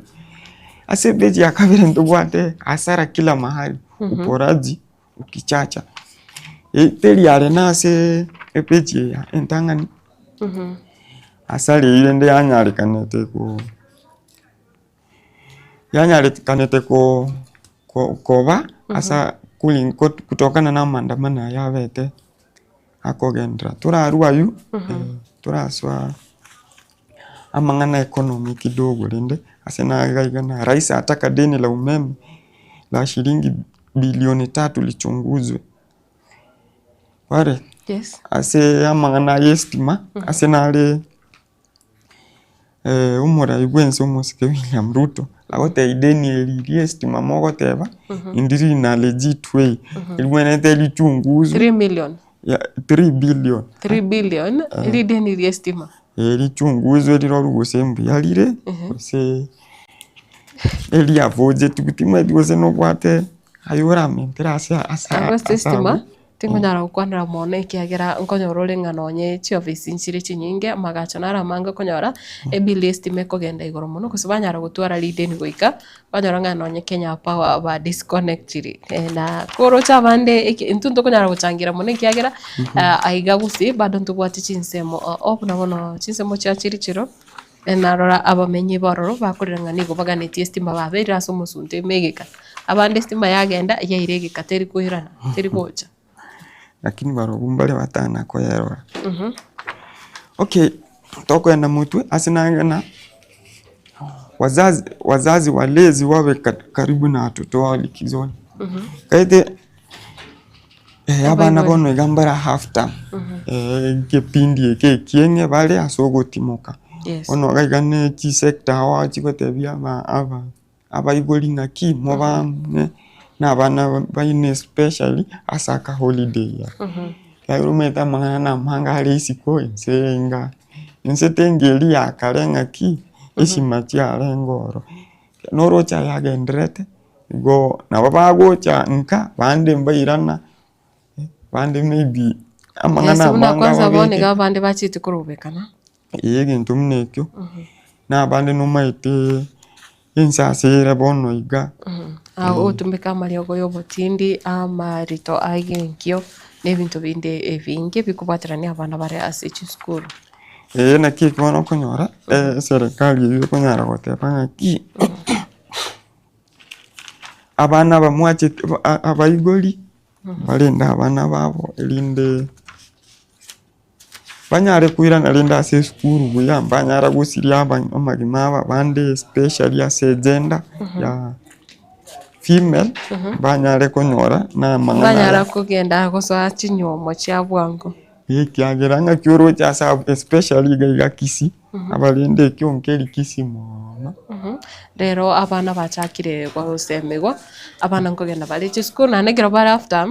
ase epeji ya kabere ntobwate hasara kila mahali, uporaji ukichacha. Teri are nase epeji eye entang'ani, hasara eywo rende yanyarekanete ko yanyarekanete ko koba asa kutokana na amaandamano aya abete akogenderera. Torarwe aywo, torasoa amang'ana ya economy kidogo rende ase naiga iga na rais ataka deni la umeme la shilingi bilioni tatu lichunguzwe. Bare Yes. ase amang'ana ya estima ase nare omorai bwense omosike William Ruto agotebia deni eri ria estima mogoteba ndiri in a legit way ribwenerete richunguzwe 3 million. ya 3 billion. 3 billion rideni ria estima. Richunguzwe rirorwe gose mbuya rire gose eriavochetigwe timanyeti gose nobwate aye oramentere ase ase Abwo ase ase estima abwo. tingonyara gokwanera mono ekiagera nkonyora ore ng'a nonye chiofisi nchire chinyinge amagacho naro amange okonyora ebill ya estima ekogenda igoro mono gose banyara gotwara rideni goika banyora ng'a nonye Kenya Power ba disconnectiri na koroche abande eke intwe ntokonyara gochangira mono ekiagera aiga gusii bado ntobwate chinsemo oo buna bono chinsemo chia chirichiro Narora abamenyi b'ororo bakorera ng'a nigo baganetie estima babeire ase omosunte ime egeka. Abande estima yagenda, yaira egeka teri koirana, teri gocha. Lakini barobwo mbare batana koyerora. Okay, tokoenda motwe ase nange na wazazi wazazi walezi wabe karibu na watoto wao likizoni. Kaete Abana bono iga mbare half term, egepindi eke ekieng'e bare ase ogotimoka. Bono iga iga ne chisector ao chigotebia aba aba abaibori ng'aki mobame na abana baino especially ase aka holiday aka. Ekiagera omanyete amang'ana na amange are isiko ense enga, ense tenga eria ya kare ng'aki eshima chiarenge ororo. Noroche aya agendererete. Igo nabo bagocha nka, bande mbairana, bande maybe amang'ana Yes, buna amange kwanza bono ababeke. iga abande bachete korobekana. Ee egento buna ekio, na abande nomaete ense ase ere bono iga. Agotumeka amariogo y'obotindi, amarito ag'enkio, na ebinto binde ebinge bikobwaterania abana bare ase chisukuru. Ee naki ekio bono okonyora, eserekari eywo ekonyara goteba ng'aki, abana aba mwachete abaibori barende abana babo erinde banyare koirana rende ase esukuru buya, mbanyara gosiria amagima abo abande especially ase egender ya female, mbanyare konyora na amang'ana aya. Mbanyara kogenda gosoa chinywomo chia bwango. Ekiagera ng'aki oroche ase abwo especially iga iga Kisii, abarende ekio nkeri Kisii mono. Rero abana bachakire gosemigwa, abana nkogenda bare chisukuru naende ekero bare after,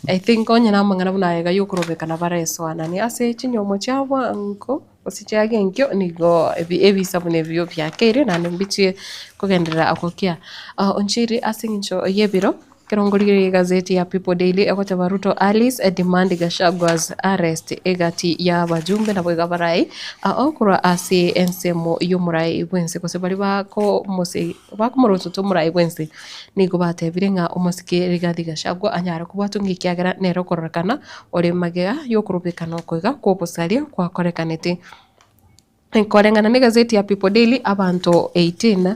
I think onye na amang'ana buna aya iga ya okorobekana baresoananie ase chinyomo chia bwango gose chia genkio nigo ebisa buna ebio biakeire naende mbichie kogenderera gokia. Onchiri ase eng'encho ya ebiro. Ekero ngorigereria egazeti ya People Daily egoteba Ruto Allies demand Gachagua's arrest egati ya abajumbe naboigo abarai ao korwa ase ensemo y'omorai bwense gose baria bakomose bakomorototo omorai bwense nigo batebire ng'a omosike Rigathi Gachagua anyare kobwatwa ng'a ekiagera nere okororekana ore magega y'okorobekana oko iga kw'obosaria gwakorekanete. Koreng'ana negazeti ya People Daily, abanto 18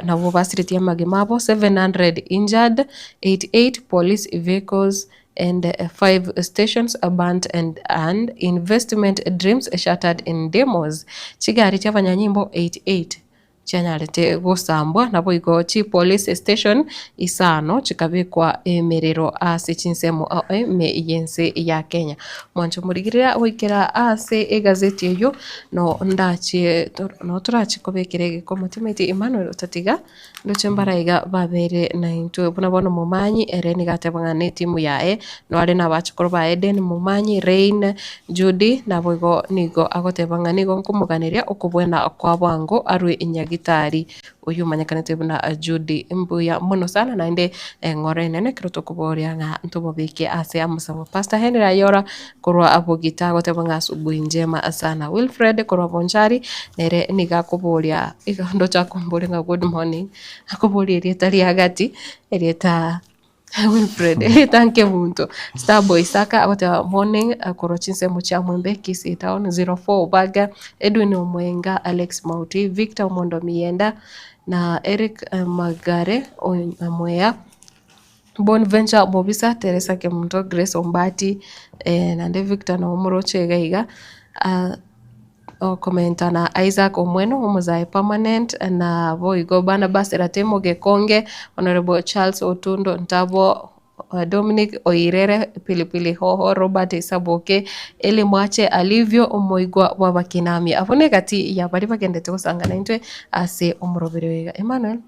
nabwo basiretie amagima abo, 700 injured, 88 police vehicles and 5 stations burnt and and investment dreams shattered in demos. Chigari chi'abanyanyimbo 88 chianyarete gosambwa, naboigo chipolice station isano chikabekwa emerero ase chinsemo ime y'ense ya Kenya. Mwanche omorigereria goikera ase egazeti eyio no ndachie no torache kobekera egekomo timanyeti Emmanuel otatiga ndoche mbare iga babere naintwe buna bono Momanyi ere nigo ateba ng'a ne etimu yaye nore na abachokoro baye Eden Momanyi, Reign, Judy naboigo nigo agoteba ng'a nigo nkomoganeria okobwena kwa bwango arwe nyagitari oyio omanyekanete buna Judy. Mbuya mono sana naende eng'ora enene ekero tokoboria ng'a ntobobeke ase amasabo. Pastor Henry Ayora korwa Bogita agoteba ng'a asubuhi njema sana. Wilfred korwa Bonchari nere nigo akoboria iga ndoche akomboria ng'a good morning, akoboria erieta ria gati erieta. Wilfred erieta nkemunto Starboy Saka agoteba morning korwa chinsemo chia Mwembe Kisii town 04 Obaga Edwin Omwenga Alex Mauti Victor Omondo Miyenda na Eric Magare Omweya Bonventure Mobisa Teresa Kemunto Grace Ombati naende Victor nabo moroche iga iga. Okomenta na Isaac Omweno omozae permanent na boigo Barnabas Ratemo Gekonge, Honourable Charles Otundo Ntabo, Dominic Oirere Pilipili Hoho, Robert Isaboke, Elly Mwache Alivio omoigwa bw'abakinamia. Abwo negati ya baria bagendete gosangana intwe ase omoroberi oyo iga. Emmanuel,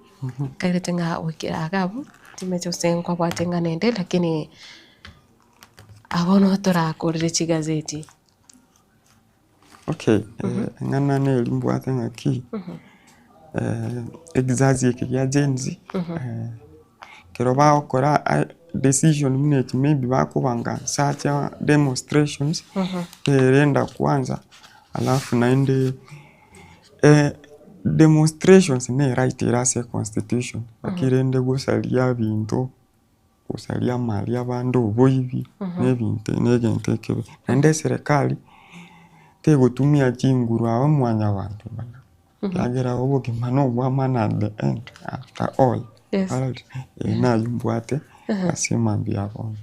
nkairete ng'a goikera iga abwo, timanyeti gose nkwabwate ng'a nende lakini abwo no torakorere chigazeti. Okay, eng'ana neri mbwate ng'aki, ekizazi eke gia Gen Z, ekero bagokora decision buna echi maybe bakobanga such a demonstrations, erenda kwanza alafu naende demonstrations ne right ere ase econstitution, lakini rende gosaria ebinto. Gosaria amari abande oboibi na ebinto na egento ekebe. Naende eserekari tegotumia chinguru aba mwanyabanto bana, ekiagera obogima na obwamana at the end after all. Yes. Eye naye mbwate ase emambia ya bono.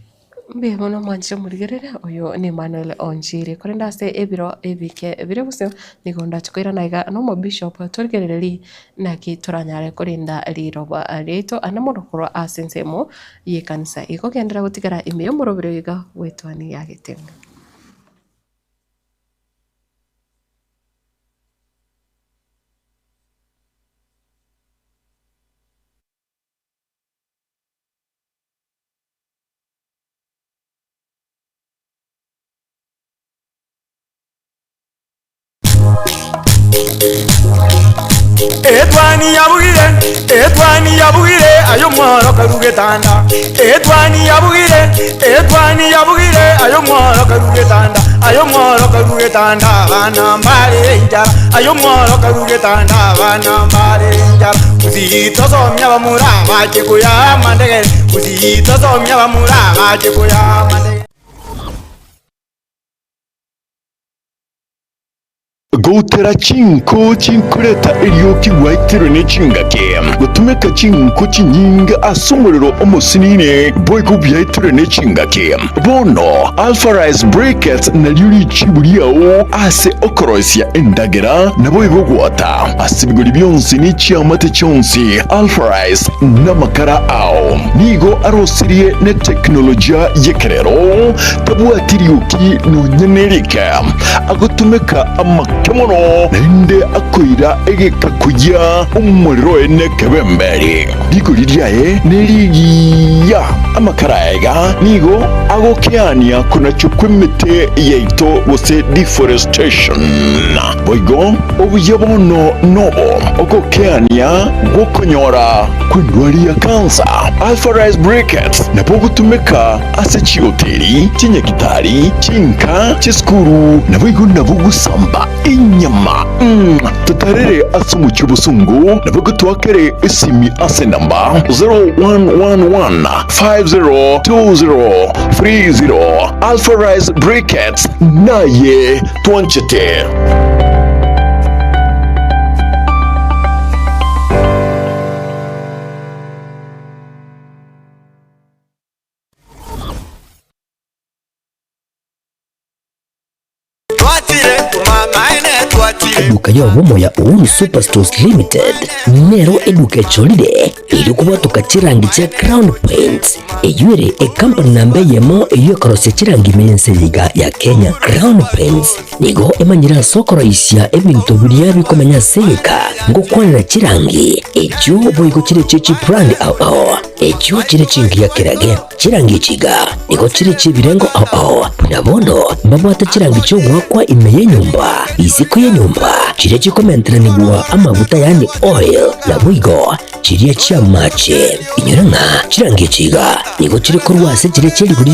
Mbuya mono mwanchire omorigereria oyo ni Emmanuel Onchiri. Korende ase ebiro ebike bire bosio nigo ndache koirana iga na omobishop torigerererie Naki toranyare korinda riroba riaito ande mono korwa ase ensemo y'ekanisa igo genderera gotigara ime y'omoroberi oyo iga bw'etuani ya getenga. Etwani yabugire, etwani yabugire, aye omworo karue getanda. Etwani yabugire, etwani yabugire, aye omworo karue getanda. Aye omworo karue getanda, abana mbare enchara. Aye omworo karue getanda, abana mbare enchara. Gusii tosomia bamura bache koya amandegere Gusii tosomia bamura bache koya amandegere. Goutera chinko chinkoreta erioki gwaitirwe ne chingaki, gotumeka chinko chinyinge ase omorero omosinini boigo biaitirwe ne chingaki. Bono Alpha Rice Briquettes nario richibu riao ase okoroisia endagera naboigo gwota ase ebigori bionsi ne chiamate chionsi. Alpha Rice namakara ao nigo arosirie ne teknolojia y'ekerero, tabwati rioki nonya nerike. Agotumeka amake mono, naende akoira egeka koyia omorero oye nekebemberi. Rigori riaye nerigiya. Amakara aiga nigo agokeania konachwa kw'emete yaito gose deforestation. Boigo obuya bono nobo ogokeania gw'okonyora kw'endwari ya kansa. Alpha Rice Briquettes nabo ogotumeka ase chihoteli, chinyagitari, chinka, chisukuru, naboigo nabo gosamba enyama. Totarere ase omochie obosongo, naboigo twakere esimi ase enamba 0111 502030. Alpha Rice Briquettes naye twanchete. Eduka y'obomo ya Uhuru Superstores Limited nero eduka echorire erio kobwatoka chirangi chia Crown Paints eyio ere ecompany namba eyemo eyio ekorosia chirangi ime y'ense eye iga ya Kenya. Crown Paints nigo emanyire ase okoroisia ebinto biria bikomenya ase egeka ngokwanera chirangi echio boigo chire echie chibrand ao ao echio chire chingiya kerage. Chirangi echi iga nigo chire chi'ebirengo ao ao, buna bono mbabwate chirangi chi'ogoakwa ime y'enyomba, isiko y'enyomba, chiria chikomenteranigwa amaguta yaani oil, naboigo chiria chi'amache. Inyora ng'a chirangi echi iga nigo chire korwa ase chiria chie rigori.